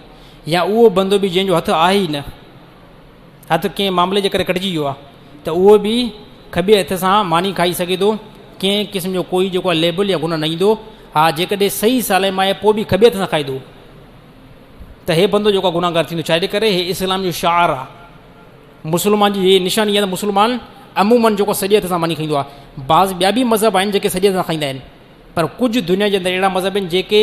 يا اهو بندو به جنهن جو هٿ آهي ئي نه هٿ ڪنهن معاملي جي ڪري ڪٽجي ويو آهي ته اهو به کٻي هٿ سان ماني کائي سگهي ٿو ڪنهن قسم جو ڪوئي جيڪو آهي ليبل يا گناهه نه ايندو ها جيڪڏهن صحيح سالم آهي پوء به کٻي هٿ سان کائيندو ته هي بندو جيڪو گناهگار ٿيندو ڇا جي ڪري هي اسلام جو شعار آ مسلمان جي هي نشاني آ ته مسلمان عمومن جيڪو سڄي هٿ سان ماني کائيندو آ بعض ٻيا به مذهب آهن جيڪي سڄي هٿ سان کائيندا آهن پر ڪجهه دنيا جي اندر اهڙا مذهب آهن جيڪي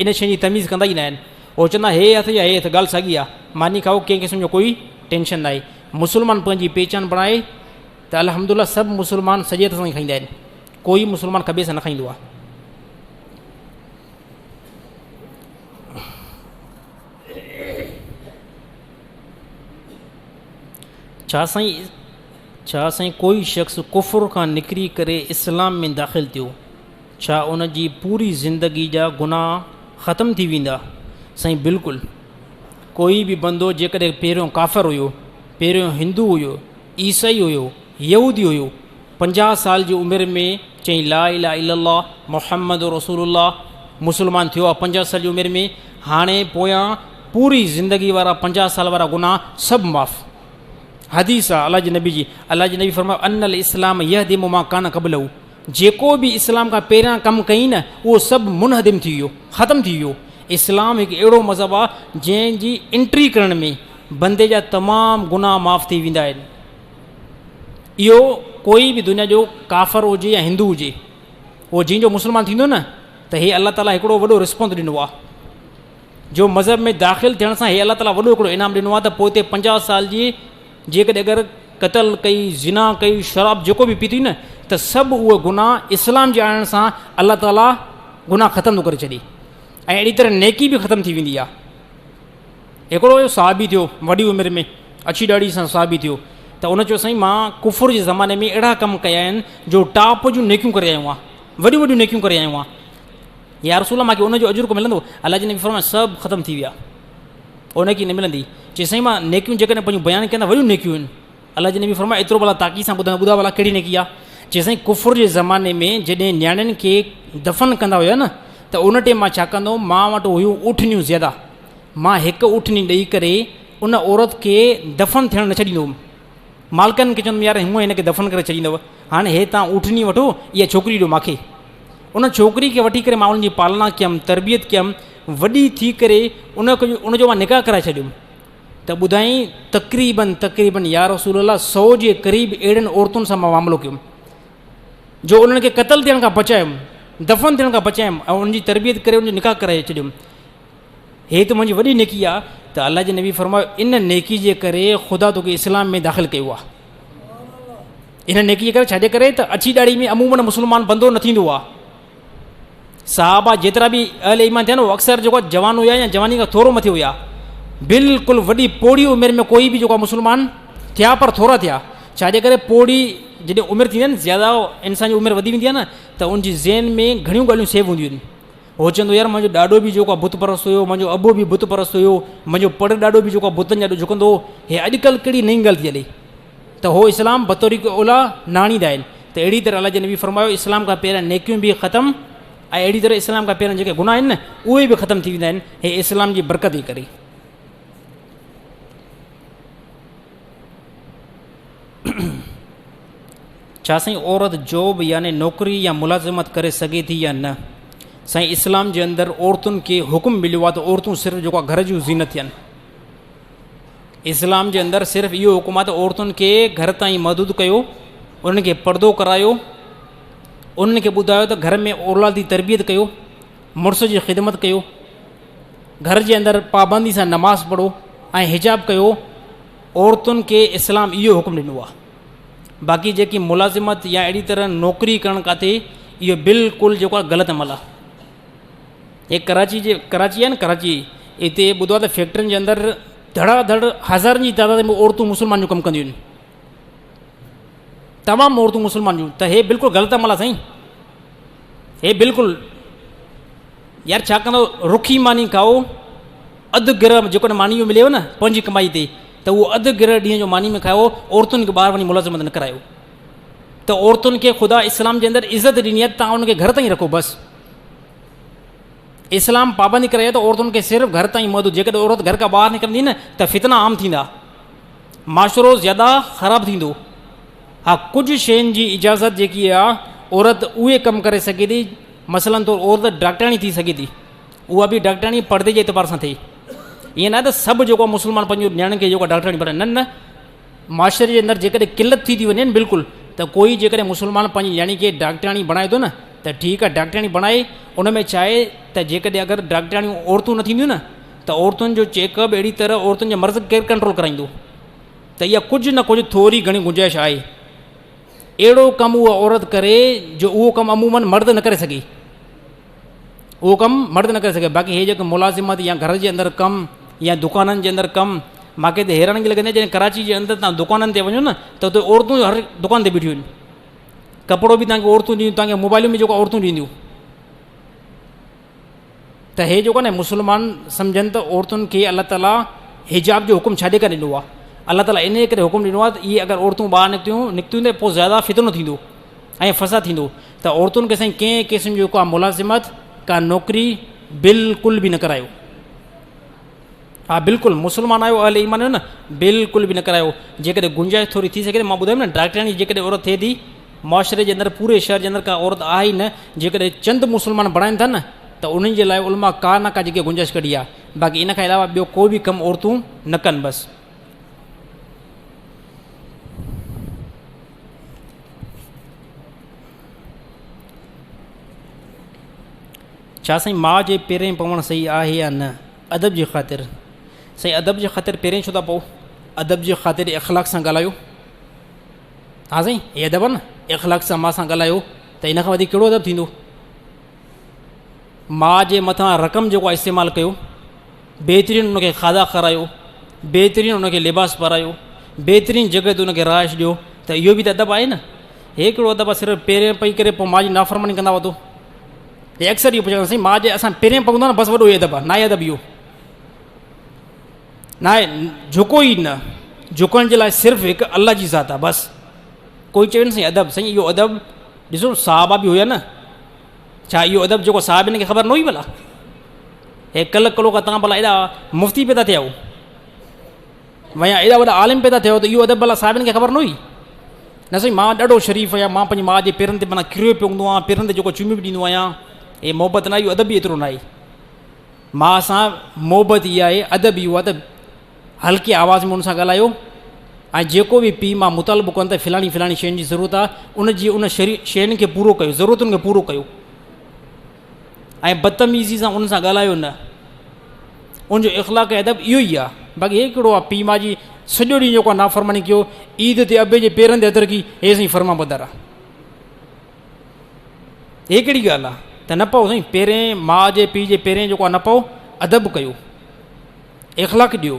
ان شيء جي تميز ڪندا ئي نه آهن هو چوندا هي هٿ يا هي هٿ ڳالهه ساڳي آ ماني کائو ڪنهن قسم جو ڪوئي ٽينشن نه آهي مسلمان پنهنجي پهچان بڻائي ته الحمدلله سڀ مسلمان سڄي هٿ سان ئي کائيندا آهن ڪوئي مسلمان کٻي سان نه کائيندو آ. ڇا سائين ڇا سائين ڪوئي شخص ڪفر کان نڪري ڪري اسلام ۾ داخل ٿيو ڇا ان جي پوري زندگي جا گناهه ختم ٿي ويندا سائين بلڪل ڪوئي به بندو جيڪڏهن پهريون ڪافر هيو پهريون هندو هيو عيسائي هيو يهودي هيو 50 سال جي عمر ۾ چئين لا اله الا الله محمد رسول الله مسلمان ٿيو آ 50 سال جي عمر ۾ هاڻي پويان پوري زندگي وارا 50 سال وارا گناهه سڀ معاف. حديث آ الله جي نبي جي الله جي نبي فرمايو ان الاسلام يهدم ما كان قبله جيڪو به اسلام کان پهريان ڪم ڪئين نه اهو سڀ منهدم ٿي ويو ختم ٿي ويو. اسلام هڪ اهڙو مذهب آ جنهن جي انٽري ڪرڻ ۾ بندي جا تمام گناهه معاف ٿي ويندا آهن. اهو ڪوئي به دنيا جو ڪافر هجي يا هندو هجي اهو جنهن جو مسلمان ٿيندو نه ته هي الله تعاليٰ هڪڙو وڏو رسپانس ڏنو آهي جو مذهب ۾ داخل ٿيڻ سان هي الله تعاليٰ وڏو هڪڙو انعام ڏنو آهي ته پوئتي 50 سال جي جيڪڏهن اگر قتل ڪئي زنا ڪئي شراب جيڪو به پيتي نه ته سڀ اهي گناهه اسلام جي آڻڻ سان الله تعاليٰ گناهه ختم ٿو ڪري ڇڏي ۽ اهڙي طرح نيڪي به ختم ٿي ويندي آهي. هڪڙو اهو صحابي ٿيو وڏي عمر ۾ اڇي ڏاڙهي سان صحابي ٿيو ته ان چيو سائين مان ڪفر جي زماني ۾ اهڙا ڪم ڪيا آهن جو ٽاپ جون نيڪيون ڪري آيو آهيان وڏيون وڏيون نيڪيون ڪري آيو آهيان يا رسول الله مانکي ان جو اجر ڪو ملندو الله جي نبي فرمايو سڀ ختم ٿي ويا او نيڪي نه ملندي چي سائين مان نيڪيون جيڪڏهن پنهنجون بيان ڪيان ته وڏيون نيڪيون آهن الله جي نبي فرمايو ايترو ڀلا تاڪيد سان ٻڌايو ٻڌاء ڀلا ڪهڙي نيڪي آ چي سائين ڪفر جي زماني ۾ جڏهن نياڻين کي دفن ڪندا هيا نه ته ان ٽيم مان ڇا ڪندو هوم مان وٽ هيون اٺنيون زياده مان هڪ اٺني ڏئي ڪري ان عورت کي دفن ٿيڻ نه ڇڏيندو هوم مالڪن کي چوندم يار هونء هن کي دفن ڪري ڇڏيندو هاڻي هي تان اٺني وٺو اها ڇوڪري ڏيو ماکي ان ڇوڪري کي وٺي ڪري مان ان جي پالنا ڪيم تربيت ڪيم وڏي ٿي ڪري ان ان جو مان نڪاح ڪرائي ڇڏيم ته ٻڌائين تقريباً تقريباً يا رسول الله سو جي قريب اهڙين عورتن سان مان معاملو ڪيم جو انهن کي قتل ٿيڻ کان بچايم دفن ٿيڻ کان بچايم ۽ انهن جي تربيت ڪري ان جو نڪاح ڪرائي ڇڏيم هي ته منهنجي وڏي نيڪي آ ته الله جي نبي فرمايو ان نيڪي جي ڪري خدا توکي اسلام ۾ داخل ڪيو آ ان نيڪي جي ڪري ڇاجي ڪري ته اڇي ڏاڙهي ۾ عموماً مسلمان بندو نه ٿيندو آ صحابه جيترا به اهل ايمان ٿيا نه اهي اڪثر جيڪو جوان هيا يا جواني کان ٿورو مٿي هيا بلڪل وڏي پوڙهي عمر ۾ ڪوئي به جيڪو مسلمان ٿيا پر ٿورا ٿيا ڇاجي ڪري پوڙهي جڏهن عمر ٿيندي آهي نه زياده انسان جي عمر وڌي ويندي آهي نه ته ان جي ذهن ۾ گهڻيون ڳالهيون سيو هونديون آهن هو چوندو يار منهنجو ڏاڏو به جيڪو آهي بت پرست هيو منهنجو ابو به بت پرست هيو منهنجو پڙ ڏاڏو به جيڪو آهي بتن جا جهڪندو هو هي اڄڪلهه ڪهڙي نئين ڳالهه ٿي هلي ته هو اسلام بطوريق اوليٰ نه آڻيندا آهن ته اهڙي طرح الله جي نبي فرمايو اسلام کان پهريان نيڪيون به ختم ۽ اهڙي طرح اسلام کان پهريان جيڪي گناهه آهن نه اهي به ختم ٿي ويندا آهن هي اسلام جي برڪت جي ڪري. ڇا سائين عورت جاب يعني نوڪري يا ملازمت ڪري سگهي ٿي يا نه؟ سائين اسلام جي اندر عورتن کي حڪم مليو آهي ته عورتون صرف جيڪو گهر جون زينت ٿين. اسلام جي اندر صرف اهو حڪم آهي ته عورتن کي گهر تائين محدود ڪيو، انهن کي پردو ڪرايو، انهن کي ٻڌايو ته گهر ۾ اولاد جي تربيت ڪيو، مڙس جي خدمت ڪيو، گهر جي اندر پابندي سان نماز پڙهو ۽ حجاب ڪيو. عورتن کي اسلام اهو حڪم ڏنو آهي. باقي جيڪي ملازمت يا اهڙي طرح نوڪري ڪرڻ ڪاٿي اهو بلڪل جيڪو آهي غلط عمل آهي. هي ڪراچي جي ڪراچي آهي نه ڪراچي هتي ٻڌو آهي ته فيڪٽرين جي اندر ڌڙا ڌڙ هزارن جي تعداد ۾ عورتون مسلمان جون ڪم ڪنديون آهن تمام عورتون مسلمان جون ته هي بلڪل غلط عمل آهي سائين هي بلڪل يار ڇا ڪندو رکي ماني کائو اڌ گرهه جيڪڏهن ماني جو مليو نه پنهنجي ڪمائي تي ته اهو اڌ گرهه ڏينهن جو ماني ۾ کايو عورتن کي ٻاهر وڃي ملازمت نه ڪرايو ته عورتن کي خدا اسلام جي اندر عزت ڏني آهي تان ان کي گهر تائين رکو بس اسلام پابندي ڪرائي آهي ته عورتن کي صرف گهر تائين محدود جيڪڏهن عورت گهر کان ٻاهر نڪرندي نه ته فتنا عام ٿيندا معاشرو زياده خراب ٿيندو ها ڪجهه شين جي اجازت جيڪي آهي عورت اهي ڪم ڪري سگهي ٿي مثلاً طور عورت ڊاڪٽرياڻي ٿي سگهي ٿي اها به ڊاڪٽرياڻي پردي جي اعتبار سان ٿئي ائين نه ته سڀ جيڪو مسلمان پنهنجو نياڻين کي جيڪو ڊاڪٽرياڻي بڻائي نه نه معاشري جي اندر جيڪڏهن قلت ٿي ٿي وڃي بلڪل ته ڪوئي جيڪڏهن مسلمان پنهنجي نياڻي کي ڊاڪٽرياڻي بڻائي ٿو نه ته ٺيڪ آهي ڊاڪٽرياڻي بڻائي ان ۾ ڇا آهي ته جيڪڏهن اگر ڊاڪٽرياڻيون عورتون نه ٿينديون نه ته عورتن جو چيڪ اپ اهڙي طرح عورتن جا مرض ڪير ڪنٽرول ڪرائيندو ته اها ڪجهه نه ڪجهه ٿوري گهڻي گنجائش آهي اهڙو ڪم اها عورت ڪري جو اهو ڪم عموماً مرد نه ڪري سگهي اهو ڪم مرد نه ڪري سگهي باقي هي جيڪو ملازمت يا گهر جي اندر ڪم يا دڪانن جي اندر ڪم مانکي ته حيرانگي لڳندي آهي جڏهن ڪراچي جي اندر تان دڪانن تي وڃو نه ته اتي عورتون هر دڪان تي بيٺيون آهن ڪپڙو به تانکي عورتون ڏينديون تانکي موبائلون به جيڪو عورتون ڏينديون ته هي جيڪو نه مسلمان سمجهن ته عورتن کي الله تعاليٰ حجاب جو حڪم ڇاجي ڪري ڏنو آهي الله تعاليٰ ان ڪري حڪم ڏنو آهي ته اهي اگر عورتون ٻاهر نڪتيون نڪتيون ته پوء زياده فتنو ٿيندو ۽ فساد ٿيندو ته عورتن کي سائين ڪنهن قسم جو ڪا ملازمت ڪا نوڪري بلڪل به نه ڪرايو ها بلڪل مسلمان آهيو اهل ايمان آهيو نه بلڪل به نه ڪرايو جيڪڏهن گنجائش ٿوري ٿي سگهي ته مان ٻڌايم نه ڊاڪٽرياڻي جيڪڏهن عورت ٿئي ٿي معاشري جي اندر پوري شهر جي اندر ڪا عورت آهي ئي نه جيڪڏهن چند مسلمان بڻائن ٿا نه ته انهن جي لاء علماء ڪا نه ڪا جيڪي گنجائش ڪڍي آهي باقي ان کان علاوه ٻيو ڪو به ڪم عورتون نه ڪن بس. ڇا سائين ماء جي پيرين پوڻ صحيح آهي يا نه ادب جي خاطر سائين ادب جي خاطر پيرين ڇو ٿا پئو ادب جي خاطر اخلاق سان ڳالهايو ها سائين هي ادب آهي نه اخلاق سان ماء سان ڳالهايو ته ان کان وڌيڪ ڪهڙو ادب ٿيندو ماء جي مٿان رقم جيڪو آهي استعمال ڪيو بهترين ان کي کاڌا کارايو بهترين ان کي لباس پارايو بهترين جڳهه تي ان کي رهائش ڏيو ته اهو به ته ادب آهي نه هي ڪهڙو ادب آهي صرف پيرين پئي ڪري پوء ماء جي نافرماني ڪندا وتو هي اڪثر اهو پڇندا سائين ماء جي اسان پيرين پوندا نه بس وڏو هي ادب آهي ناهي ادب اهو ناهي جهڪو ئي نه جهڪڻ جي لاء صرف هڪ الله جي ذات آهي بس ڪوئي چوي نه سائين ادب سائين اهو ادب ڏسو صحابه به هيا نه ڇا اهو ادب جيڪو صحابين کي خبر نه هئي ڀلا هي ڪل ڪلو کان تان ڀلا ايڏا مفتي پيدا ٿيا هو ويا ايڏا وڏا عالم پيدا ٿيا ته اهو ادب ڀلا صحابين کي خبر نه هئي نه سائين مان ڏاڍو شريف آهيان مان پنهنجي ماء جي پيرن تي معنيٰ ڪريو پيو هوندو آهيان پيرن تي جيڪو چميون به ڏيندو آهيان هي محبت نه اهو ادب به ايترو نه آهي ماء سان محبت اها آهي ادب اهو آهي ته هلڪي آواز ۾ ان سان ڳالهايو ۽ جيڪو به پيء ماء مطالبو ڪن ته فلاڻي فلاڻي شين جي ضرورت آهي ان جي ان شين کي پورو ڪيو ضرورتن کي پورو ڪيو ۽ بدتميزي سان ان سان ڳالهايو نه ان جو اخلاق ۽ ادب اهو ئي آهي باقي هي ڪهڙو آهي پيء ماء جي سڄو ڏينهن جيڪو آهي نافرماني ڪيو عيد تي ابي جي پيرن تي هٿ رکي هي سائين فرمان بردار آهي هي ڪهڙي ڳالهه آهي ته نه پئو سائين پيرين ماء جي پيء جي پيرين جيڪو آهي نه پئو ادب ڪيو اخلاق ڏيو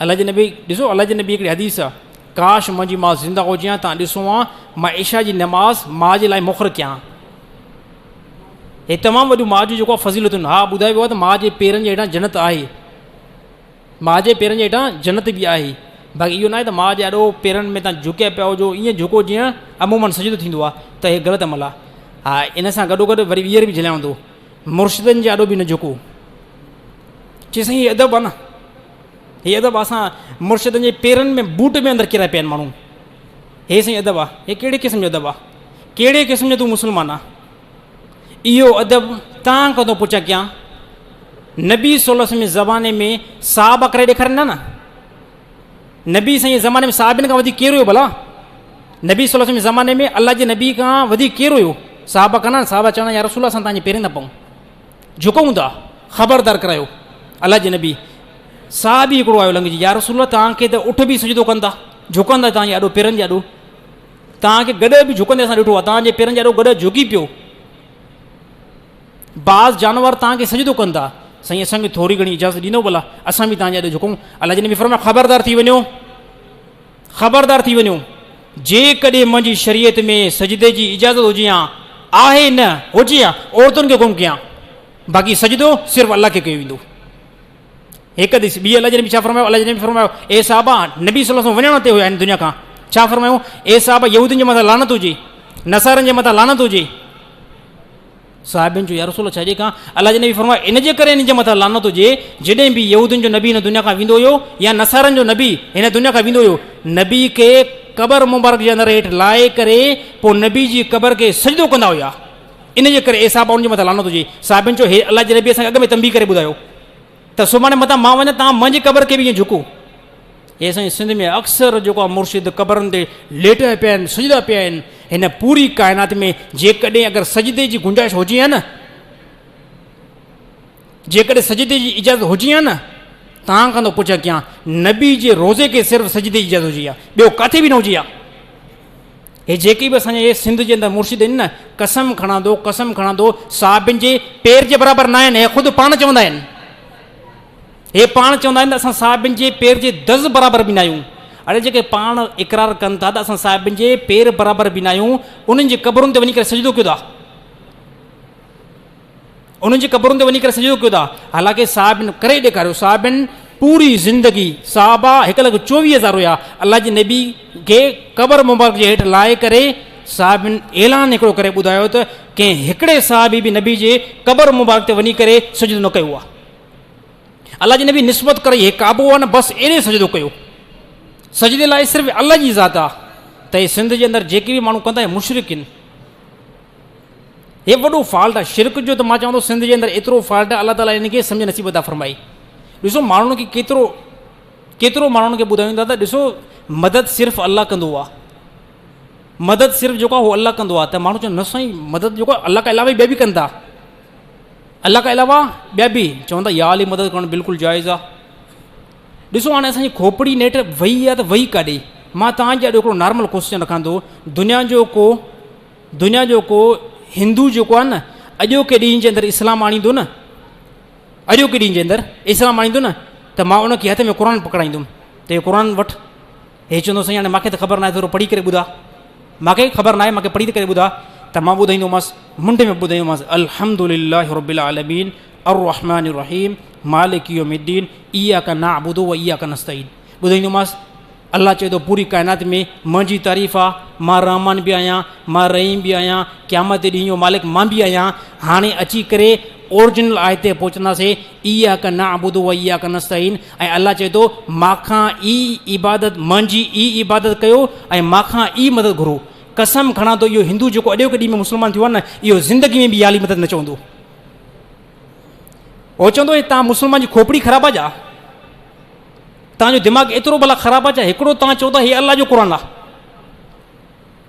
الله جي نبي ڏسو الله جي نبي هڪڙي حديث آ ڪاش منهنجي ماء زنده هجي ها تان ڏسو ها مان عشاء جي نماز ماء جي لاء مخر ڪيان هي تمام وڏيون ماء جون جيڪو فضيلتون ها ٻڌايو ويو آهي ته ماء جي پيرن جي هيٺان جنت آهي ماء جي پيرن جي هيٺان جنت به آهي باقي اهو ناهي ته ماء جي آڏو پيرن ۾ تان جهڪيا پيا هجو ائين جهڪو جيئن عمومن سجدو ٿيندو آهي ته هي غلط عمل آهي ها ان سان گڏو گڏ وري ٻيهر به جهليان ٿو مرشدن جي آڏو به نه جهڪو چي سائين هي ادب آ نه هي ادب اسان مرشدن جي پيرن ۾ بوٽ ۾ اندر ڪيرائي پيا آهن ماڻهو هي سائين ادب آ هي ڪهڙي قسم جو ادب آ ڪهڙي قسم جو تون مسلمان آ اهو ادب تان کان ٿو پڇا ڪيان نبي صلي الله علیه وسلم زماني ۾ صحابه ڪري ڏيکارين نه نبي سائين جي زماني ۾ صحابين کان وڌيڪ ڪير هيو ڀلا نبي صلي الله عليه وسلم جي زماني ۾ الله جي نبي کان وڌيڪ ڪير هيو صحابه ڪنا صحابه چوندا يا رسول الله اسان تنهنجي پيرين ٿا پئون جهڪون ٿا خبردار ڪرايو الله جي نبي صحابي هڪڙو آيو لنگهجي يا رسول الله توهان کي ته اٺ به سجدو ڪن ٿا جهڪن ٿا توهان جي آڏو پيرن جي آڏو. توهان کي گڏهه به جهڪندي اسان ڏٺو آهي، توهان جي پيرن جي آڏو گڏهه جهڪي پيو. بعض جانور توهان کي سجدو ڪن ٿا. سائين اسان کي ٿوري گهڻي اجازت ڏيندو ڀلا اسان به توهان جي آڏو جهڪون. الله جي نبي فرمايو خبردار ٿي وڃو، خبردار ٿي وڃو، جيڪڏهن منهنجي شريعت ۾ سجدي جي اجازت هجي ها، آهي نه هجي ها، عورتن کي حڪم ڪيان، باقي سجدو صرف الله کي ڪيو ويندو. هڪ حديث ٻي الله جي نبي ڇا فرمايو؟ الله جي نبي فرمايو اي صحابه، نبي صلي الله عليه وسلم وڃڻ تي هيا هن دنيا کان، ڇا فرمايو؟ اي صحابه يهودين جي مٿان لعنت هجي، نصارن جي مٿان لعنت هجي. صحابين چيو يا رسول الله ڇا جي کان؟ الله جي نبي فرمايو ان جي ڪري ان جي مٿان لعنت هجي جڏهن به يهودين جو نبي هن دنيا کان ويندو هيو يا نصارن جو نبي هن دنيا کان ويندو هيو، نبي کي قبر مبارڪ جي اندر هيٺ لاهي ڪري پوء نبي جي قبر کي سجدو ڪندا هيا، ان جي ڪري اي صحابه ان جي مٿان لعنت هجي. صحابين چيو هي الله جي نبي اسان کي اڳ ۾ تنبيهه ڪري ٻڌايو ته سڀاڻي متان مان وڃان تان منهنجي قبر کي به ائين جهڪو. هي اسان جي سنڌ ۾ اڪثر جيڪو آهي مرشد قبرن تي ليٽيا پيا آهن، سجدا پيا آهن. هن پوري ڪائنات ۾ جيڪڏهن اگر سجدي جي گنجائش هجي ها نه، جيڪڏهن سجدي جي اجازت هجي ها نه، تان کان ٿو پڇا ڪيان نبي جي روزي کي صرف سجدي جي اجازت هجي ها، ٻيو ڪاٿي به نه هجي ها. هي جيڪي به اسان جي سنڌ جي اندر مرشد آهن نه، قسم کڻان ٿو، قسم کڻان ٿو، صحابين جي پير جي برابر نه آهن. هي خود پاڻ چوندا آهن، هي پاڻ چوندا آهن ته اسان صحابين جي پير جي دز برابر به نه آهيون. اڙي جيڪي پاڻ اقرار ڪن ٿا ته اسان صحابين جي پير برابر به نه آهيون، انهن جي قبرن تي وڃي ڪري سجدو ڪيو ٿا، انهن جي قبرن تي وڃي ڪري سجدو ڪيو ٿا. حالانڪه صحابين ڪري ڏيکاريو، صحابين پوري زندگي، صحابه 1,24,000 هيا، الله جي نبي کي قبر مبارڪ جي هيٺ لاهي ڪري صحابين اعلان هڪڙو ڪري ٻڌايو ته ڪنهن هڪڙي صحابي به نبي جي قبر مبارڪ تي وڃي ڪري سجدو نه ڪيو آهي. الله جي نبي نسبت ڪري هي ڪعبو آهي نه، بس ايڏي سجدو ڪيو. سجدي لاء صرف الله جي ذات آهي. ته هي سنڌ جي اندر جيڪي به ماڻهو ڪندا اهي مشرڪ آهن. هي وڏو فالٽ آهي شرڪ جو، ته مان چوان ٿو سنڌ جي اندر ايترو فالٽ آهي، الله تعاليٰ ان کي سمجھ نصيب عطا فرمائي. ڏسو ماڻهن کي ڪيترو ڪيترو ماڻهن کي ٻڌايون ٿا ته ڏسو مدد صرف الله ڪندو آهي، مدد صرف جيڪو آهي اهو الله ڪندو آهي. ته ماڻهو چون نه سائين مدد جيڪو آهي الله کان علاوه ٻيا به ڪن ٿا، الله کان علاوه ٻيا به چون ٿا، يا علي مدد ڪرڻ بلڪل جائز آهي. ڏسو هاڻي اسان جي کوپڙي نيٺ وئي آهي ته وئي ڪاڏي؟ مان توهان جي آڏو هڪڙو نارمل ڪوشچن رکان ٿو، دنيا جو ڪو دنيا جو ڪو هندو جيڪو آهي نه اڄوڪي ڏينهن جي اندر اسلام آڻيندو نه، اڄوڪي ڏينهن جي اندر اسلام آڻيندو نه، ته مان ان کي هٿ ۾ قرآن پڪڙائيندم ته هي قرآن وٺ. هي چوندو سائين هاڻي مانکي ته خبر ناهي، ٿورو پڙهي ڪري ٻڌا، مانکي خبر ناهي، مانکي پڙهي ڪري ٻڌا. ته مان ٻڌائيندومانس، منڍ ۾ ٻڌائيندومانس الحمد لله رب العالمين الرحمن الرحيم مالڪ يوم الدين اياڪ نعبد و اياڪ نستعين. ٻڌائيندومانس الله چئي ٿو پوري ڪائنات ۾ منهنجي تعريف آ، مان رحمان به آهيان، مان رحيم به آهيان، قيامت جي ڏينهن جو مالڪ مان به آهيان. هاڻي اچي ڪري اورجنل آيت تي پهچنداسين، اياڪ نعبد و اياڪ نستعين، ۽ الله چئي ٿو مان کان ئي عبادت، منهنجي ئي عبادت ڪيو ۽ مان کان ئي مدد گهرو. قسم کڻان ٿو اهو هندو جيڪو اڄوڪي ڏينهن ۾ مسلمان ٿيو آهي نه، اهو زندگي ۾ به يا علي مدد نه چوندو. هو چوندو هي توهان مسلمان جي کوپڙي خراب آ ڇا؟ توهان جو دماغ ايترو ڀلا خراب آ ڇا؟ هڪڙو توهان چئو ٿا هي الله جو قرآن آ،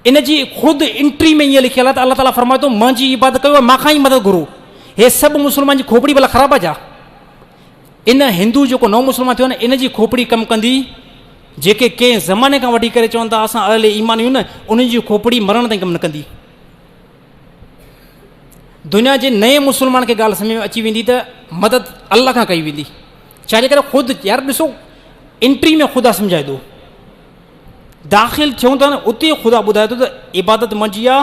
ان جي خود انٽري ۾ ائين لکيل آ ته الله تعاليٰ فرمائي ٿو منهنجي عبادت ڪيو ۽ مان کان ئي مدد گهرو. هي سڀ مسلمان جي کوپڙي ڀلا خراب آ ڇا؟ ان هندو جيڪو نئون مسلمان ٿيو آ نه، ان جي کوپڙي ڪم ڪندي. جيڪي ڪنهن زماني کان وٺي ڪري چون ٿا اسان اهل ايمان آهيون نه، انهن جي کوپڙي مرڻ تائين ڪم نه ڪندي. دنيا جي نئين مسلمان کي ڳالهه سمجھ ۾ اچي ويندي ته مدد الله کان ڪئي ويندي. ڇا جي ڪري خود يار ڏسو انٽري ۾ خدا سمجھائي ٿو، داخل ٿيون ٿا نه اتي خدا ٻڌائي ٿو ته عبادت منهنجي آ،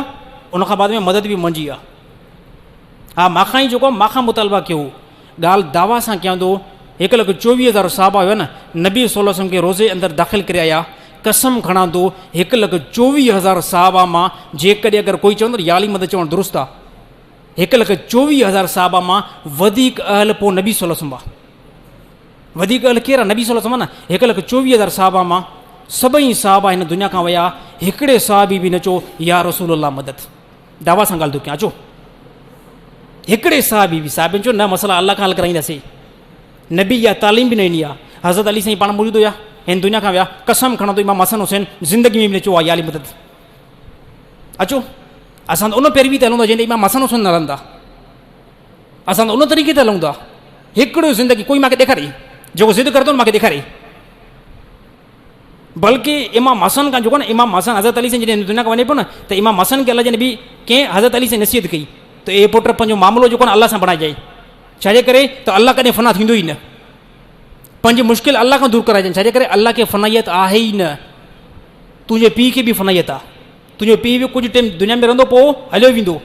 ان کان بعد ۾ مدد به منهنجي آ. ها مان کان ئي جيڪو مان کان مطالبه ڪيو، ڳالهه دعويٰ سان ڪيان ٿو، 1,24,000 صحابه هيا نه، نبي صلي الله عليه وسلم کي روضي اندر داخل ڪري آيا، قسم کڻان ٿو 1,24,000 صحابه مان جيڪڏهن اگر ڪوئي چوندو ته يا علي مدد چوڻ درست آ، 1,24,000 صحابه مان وڌيڪ اهل پوء نبي صلي الله عليه وسلم آ. وڌيڪ اهل ڪير آ؟ نبي صلي الله عليه وسلم آ نه. 1,24,000 صحابه مان سڀئي صحابه هن دنيا کان ويا، هڪڙي صحابي به نه چيو يا رسول الله مدد. دعويٰ سان ڳالهه ٿو ڪيان، اچو. هڪڙي صحابي به، صحابين چيو نه مسئلا الله کان حل ڪرائينداسين، نبي اها تعليم به نه ڏني آ. حضرت علي سائين پاڻ موجود هيا، هن دنيا کان ويا، قسم کڻان ٿو امام حسن حسين زندگي ۾ به نه چيو آ يا علي مدد. اچو اسان ته ان پيروي تي هلون ٿا جنهن تي امام حسن حسين نه هلن ٿا، اسان ته ان طريقي تي هلون ٿا. هڪڙو زندگي ڪوئي مانکي ڏيکاري، جيڪو ضد ڪري ٿو مانکي ڏيکاري. بلڪه امام حسن کان جيڪو نه امام حسن حضرت علي سائين جڏهن دنيا کان وڃي پيو نه ته امام حسن کي الله جي نبي ڪنهن حضرت علي سائين نصيحت ڪئي ته اي پٽ پنهنجو معاملو جيڪو نه الله سان بڻائجانء ڇاجي ڪري ته الله ڪڏهن فنا ٿيندو ئي نه پنهنجي مشڪل الله کان دور ڪرائجانء ڇاجي ڪري الله کي فنائيت آهي ئي نه تنهنجي پيء کي به فنائيت آهي تنهنجو پيء به ڪجهه ٽيم دنيا ۾ رهندو پوء هليو ويندو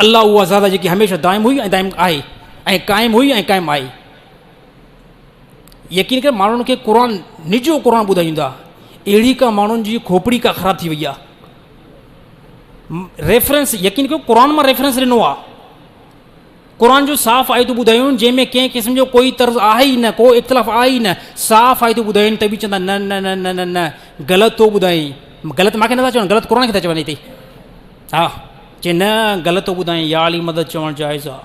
الله اها ذات جيڪي هميشه دائم هئي ۽ دائم آهي ۽ قائم هئي ۽ قائم آهي يقين ڪر ماڻهن کي قرآن نجو قرآن ٻڌائيندا اهڙي ڪا ماڻهن جي کوپڙي ڪا خراب ٿي وئي آهي ريفرنس يقين ڪيو قرآن مان ريفرنس ڏنو آهي قرآن جو صاف آيتون ٻڌايون جنهن ۾ ڪنهن قسم جو ڪوئي طرز آهي ئي نه ڪو اختلاف آهي ئي نه صاف آيتون ٻڌايون ته به چوندا نه نه نه نه نه نه غلط ٿو ٻڌائين غلط ماکي نٿا چون غلط قرآن کي ٿا چون هتي ها چي نه غلط ٿو ٻڌائين يا علي مدد چوڻ جائز آ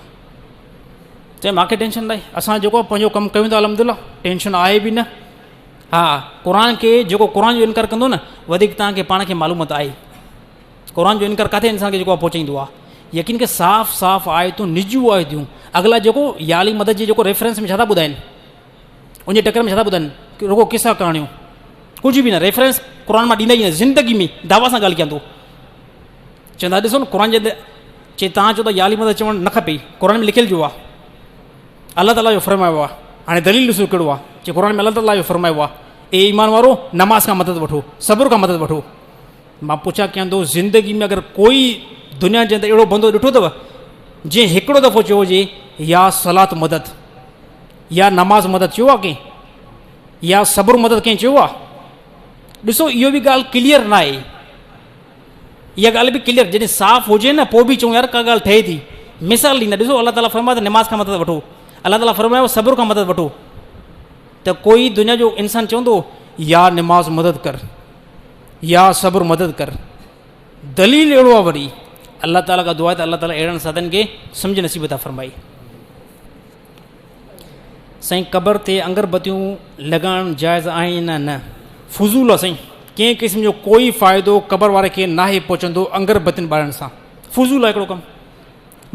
چي ماکي ٽينشن ناهي اسان جيڪو پنهنجو ڪم ڪيون ٿا الحمد لله ٽينشن آهي به نه ها قرآن کي جيڪو قرآن جو انڪار ڪندو نه وڌيڪ توهان کي پاڻ کي معلومات آهي قرآن جو انڪار ڪاٿي انسان کي جيڪو پهچائيندو آهي يقين کي صاف صاف آيتون نجو آيتون اڳلا جيڪو يا علي مدد جي جيڪو ريفرنس ۾ ڇا ٿا ٻڌائين ان جي ٽڪر ۾ ڇا ٿا ٻڌائين رڳو قصا ڪهاڻيون ڪجهه به نه ريفرنس قرآن مان ڏيندا ئي نه زندگي ۾ دعويٰ سان ڳالهه ڪيان ٿو چوندا ڏسو نه قرآن جي چي تان چئو ته يا علي مدد چوڻ نه کپي قرآن ۾ لکيل جو آهي الله تعاليٰ جو فرمايو آهي هاڻي دليل ڏسو ڪهڙو آهي چي قرآن ۾ الله تعاليٰ جو فرمايو آهي اي ايمان وارو نماز کان مدد وٺو صبر کان مدد وٺو مان پڇا ڪيان ٿو زندگي ۾ اگر ڪوئي دنيا جي اندر اهڙو بندو ڏٺو اٿو جنهن هڪڙو دفعو چيو هجي يا صلات مدد يا نماز مدد چيو آهي ڪنهن يا صبر مدد ڪنهن چيو آهي ڏسو اهو به ڳالهه ڪليئر نه آهي اها ڳالهه به ڪليئر جڏهن صاف هجي نه پوء به چئون يار ڪا ڳالهه ٺهي ٿي مثال ڏيندا ڏسو الله تعاليٰ فرمايو ته نماز کان مدد وٺو الله تعاليٰ فرمايو صبر کان مدد وٺو ته ڪوئي دنيا جو انسان چوندو يا نماز مدد ڪر يا صبر مدد ڪر دليل اهڙو آهي وري الله تعاليٰ کان دعا ته الله تعاليٰ اهڙن سادن کي سمجھ نصيب عطا فرمائي سائين قبر تي انگر بتيون لڳائڻ جائز آهن يا نه فضول آهي سائين ڪنهن قسم جو ڪوئي فائدو قبر واري کي ناهي پهچندو انگر بتين ٻارڻ سان فضول آهي هڪڙو ڪم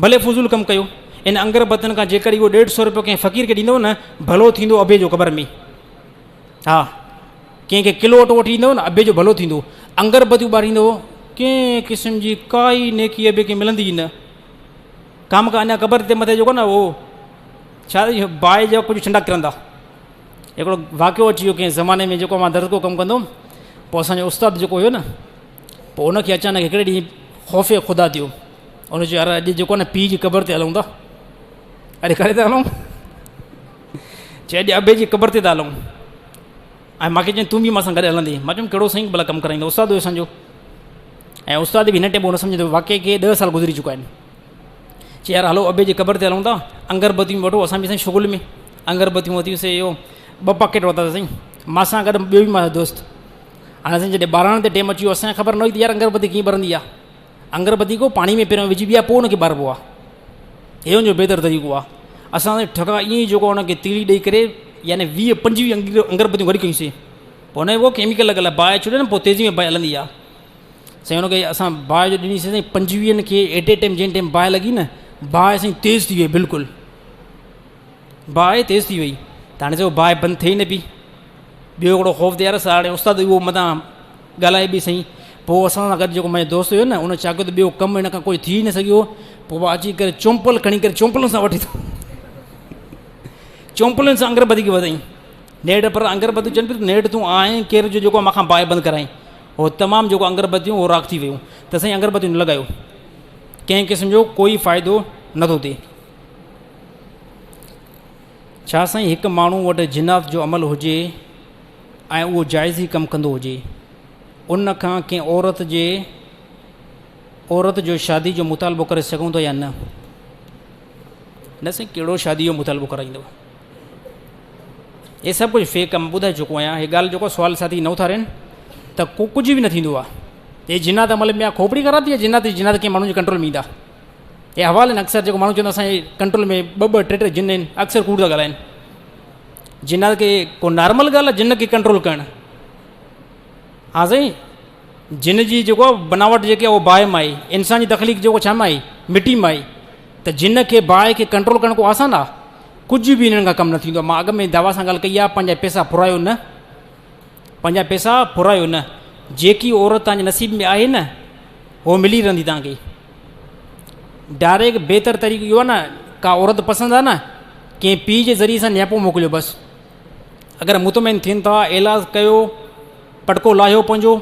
ڀلي فضول ڪم ڪيو ان انگر بتين کان جيڪر اهو ڏيڍ سو روپيو ڪنهن فقير کي ڏيندو نه ڀلو ٿيندو ابي جو قبر ۾ ها ڪنهن کي ڪلو اٽو وٺي ڏيندو نه ابي جو ڀلو ٿيندو انگر بتيون ٻاريندو ڪنهن قسم جي ڪائي نيڪي ابي کي ملندي ئي نه ڪام کا اڃا قبر تي مٿي جيڪو نه اهو ڇا باهه جا ڪجهه ڇنڊا ڪرندا هڪڙو واقعو اچي ويو ڪنهن زماني ۾ جيڪو مان درس جو ڪم ڪندو هوم پوء اسانجو استاد جيڪو هيو نه پوء ان کي اچانڪ هڪڙي ڏينهن خوف خدا ٿيو ان چيو يار اڄ جيڪو نه پيء جي قبر تي هلون ٿا اڄ ڪاڏي ٿا هلون چي اڄ ابي جي قبر تي ٿا هلون ۽ مانکي چيائين تون به مان سان گڏ هلندين مان چيم ڪهڙو سائين ڀلا ڪم ڪرائيندو استاد هيو اسانجو ۽ استاد به هن ٽيم نه سمجهندو واقعي کي 10 سال گذري چڪا آهن چي يار هلو ابي جي قبر تي هلون ٿا انگر بتيون وٺو اسان به سائين شغل ۾ انگر بتيون ورتيون سي اهو ٻه پاڪيٽ ورتا سائين مان سان گڏ ٻيو به منهنجو دوست هاڻي سائين جڏهن ٻارڻ تي ٽيم اچي ويو اسان کي خبر نه هئي ته يار انگر بتي ڪيئن ٻرندي آهي انگر بتي کو پاڻي ۾ پهريون وجهبي آهي پوء ان کي ٻاربو آهي هي ان جو بهتر طريقو آهي اسان سائين ٺڪا ائين ئي جيڪو ان کي تيلي ڏئي ڪري يعني 20 25 انگر بتيون گڏ ڪيونسين پوء ان ۾ ڪيميڪل لڳل آهي باهه ڇڏي نه پوء تيزي ۾ باهه هلندي آهي سائين ان کي اسان باهه جو ڏنيسين سائين پنجويهن کي ايٽ اي ٽائيم جنهن ٽائيم باهه لڳي نه باهه سائين تيز ٿي وئي بلڪل باهه تيز ٿي وئي ته هاڻي چيو باهه بند ٿئي نه پئي ٻيو هڪڙو خوف ته يار هاڻي استاد اهو متان ڳالهائي به سائين پوء اسان سان گڏ جيڪو منهنجو دوست هيو نه ان ڇا ڪيو ته ٻيو ڪم هن کان ڪوئي ٿي نه سگهيو پوء اچي ڪري چونپل کڻي ڪري چونپلن سان وٺي چونپلن سان اگربتي کي وڌائين نيٺ پر اگربتي چون پيو نيٺ تون آئين ڪير جو جيڪو مون کان باهه بند ڪرائين هو تمام جيڪو اگربتيون هو راک ٿي ويون ته سائين اگربتيون نه لڳايو ڪنهن قسم جو ڪوئي فائدو نٿو ٿئي ڇا سائين هڪ ماڻهو وٽ جنات جو عمل هجي ۽ اهو جائز ئي ڪم ڪندو هجي ان کان ڪنهن عورت جي عورت جو شادي جو مطالبو ڪري سگهون ٿا يا نه نه سائين ڪهڙو شادي جو مطالبو ڪرائيندو هي سڀ ڪجهه فيڪ مان ٻڌائي چڪو آهيان هي ڳالهه جيڪو سوال ساٿي نه اٿارين ته ڪو ڪجهه به نه ٿيندو آهي هي جنات عمل ۾ کوپڙي خراب ٿي جنات جنات ڪنهن ماڻهو جي ڪنٽرول ۾ ايندا هي حوال آهن اڪثر جيڪو ماڻهو چوندو اسان جي ڪنٽرول ۾ ٻه ٻه ٽي ٽي جن آهن اڪثر ڪوڙ ٿا ڳالهائن جنات کي ڪو نارمل ڳالهه آهي جن کي ڪنٽرول ڪرڻ ها سائين جن جي جيڪو آهي بناوٽ جيڪي آهي اهو باهه مان آئي انسان جي تخليق جيڪو ڇا مان آئي مٽي مان آئي ته جن کي باهه کي ڪنٽرول ڪرڻ ڪو آسان آهي ڪجهه به انهن کان ڪم نه ٿيندو آهي مان اڳ ۾ دعويٰ سان ڳالهه ڪئي آهي پنهنجا پئسا ڦرايو نه پنهنجا پئسا ڦرايو نه. جيڪي عورت توهان جي نصيب ۾ آهي نه هو ملي رهندي توهان کي. ڊائريڪٽ بهتر طريقو اهو آهي نه ڪا عورت پسند آهي نه ڪنهن پيء جي ذريعي سان نياپو موڪليو بس. اگر مطمئن ٿين ٿا ايلاز ڪيو پٽڪو لاهيو پنهنجو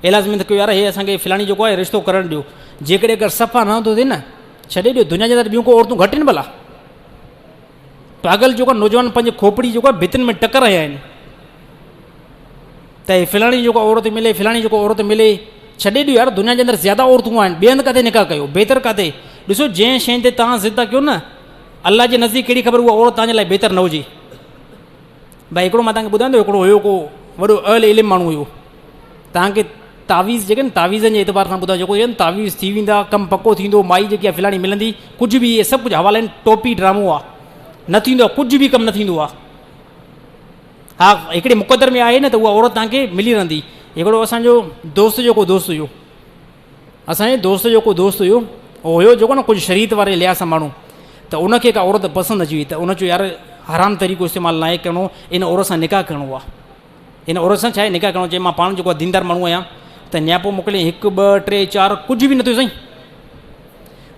ايلاز منٿ ڪيو يار هي اسان کي فلاڻي جيڪو آهي رشتو ڪرڻ ڏيو. جيڪڏهن اگر صفا نه ٿو ٿئي نه ڇڏي ڏيو دنيا جي اندر ٻيون ڪو عورتون گهٽ آهن ڀلا. پاڳل جيڪو نوجوان پنهنجي کوپڙي جيڪو آهي ڀتين ۾ ٽڪر هنيا آهن ته هي فلاڻي جيڪو عورت ملي فلاڻي جيڪو عورت ملي ڇڏي ڏيو يار دنيا جي اندر زياده عورتون آهن ٻئي هنڌ ڪاٿي نڪاح ڪيو بهتر ڪاٿي ڏسو جنهن شيء تي توهان ضد ٿا ڪيو نه الله جي نزديڪ ڪهڙي خبر اها عورت توهان جي لاء بهتر نه هجي. ڀائي هڪڙو مان توهان کي ٻڌايان ٿو هڪڙو هيو ڪو وڏو اهل علم ماڻهو هيو توهان کي تعويذ جيڪي آهن تعويذن جي اعتبار سان ٻڌايو جيڪو چون تعويذ ٿي ويندا ڪم پڪو ٿيندو مائي جيڪي آهي فلاڻي ملندي ڪجهه به اهي سڀ ڪجهه حوالا آهن ٽوپي ڊرامو آهي نه ٿيندو آهي ڪجهه به ڪم نه ٿيندو آهي ها هڪڙي مقدر ۾ آهي نه ته اها عورت توهان کي ملي رهندي هڪڙو اسانجو دوست جو ڪو دوست هيو اسان جي دوست جو ڪو دوست هيو اهو هيو جيڪو نه ڪجهه شريعت واري لحاظ سان ماڻهو ته ان کي ڪا عورت پسند اچي وئي ته ان چيو يار حرام طريقو استعمال ناهي ڪرڻو ان عورت سان نڪاح ڪرڻو آهي ان عورت سان ڇا آهي نڪاح ڪرڻو چي مان پاڻ جيڪو ديندار ماڻهو آهيان ته نياپو موڪلي هڪ ٻه ٽي چار ڪجهه به نه ٿيو سائين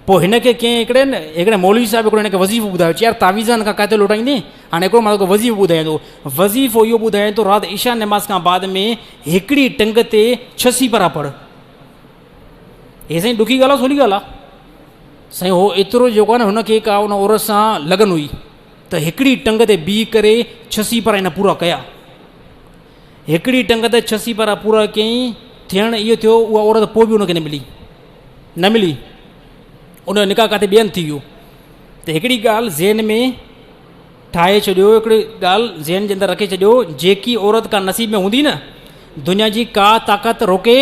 پوء هن کي ڪنهن هڪڙي نه هڪڙي مولوي صاحب هڪڙو هن کي وظيفو ٻڌايو چي يار تعويذن کان ڪاٿي لوٽائيندين هاڻي هڪڙو مان توکي وظيفو ٻڌايان ٿو وظيفو اهو ٻڌايان ٿو رات عشاء نماز کان بعد ۾ هڪڙي ٽنگ تي ڇهه سيپارا پڙهه هي سائين ڏکي ڳالهه آ سولي ڳالهه آ سائين هو ايترو جيڪو آ نه هن کي ڪا ان عورت سان لگن هئي ته هڪڙي ٽنگ تي بيهي ڪري ڇهه سيپارا هن پورا ڪيا هڪڙي ٽنگ تي ڇهه سيپارا پورا ڪيائين ٿيڻ اهو ٿيو اها عورت پوء به هن کي نه ملي نه ملي ان جو نڪاح ڪاٿي ٻين ٿي ويو ته هڪڙي ڳالهه ذهن ۾ ٺاهي ڇڏيو هڪڙي ڳالهه ذهن جي اندر رکي ڇڏيو جيڪي عورت ڪا نصيب ۾ هوندي نه دنيا جي ڪا طاقت روڪي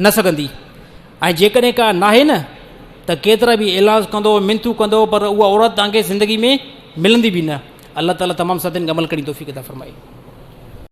نه سگهندي ۽ جيڪڏهن ڪا ناهي نه ته ڪيترا به ايلاز ڪندو منٿون ڪندو پر اها عورت توهان کي زندگي ۾ ملندي به نه الله تعالي تمام ساٿين کي عمل ڪرڻ جي توفيق عطا فرمائي.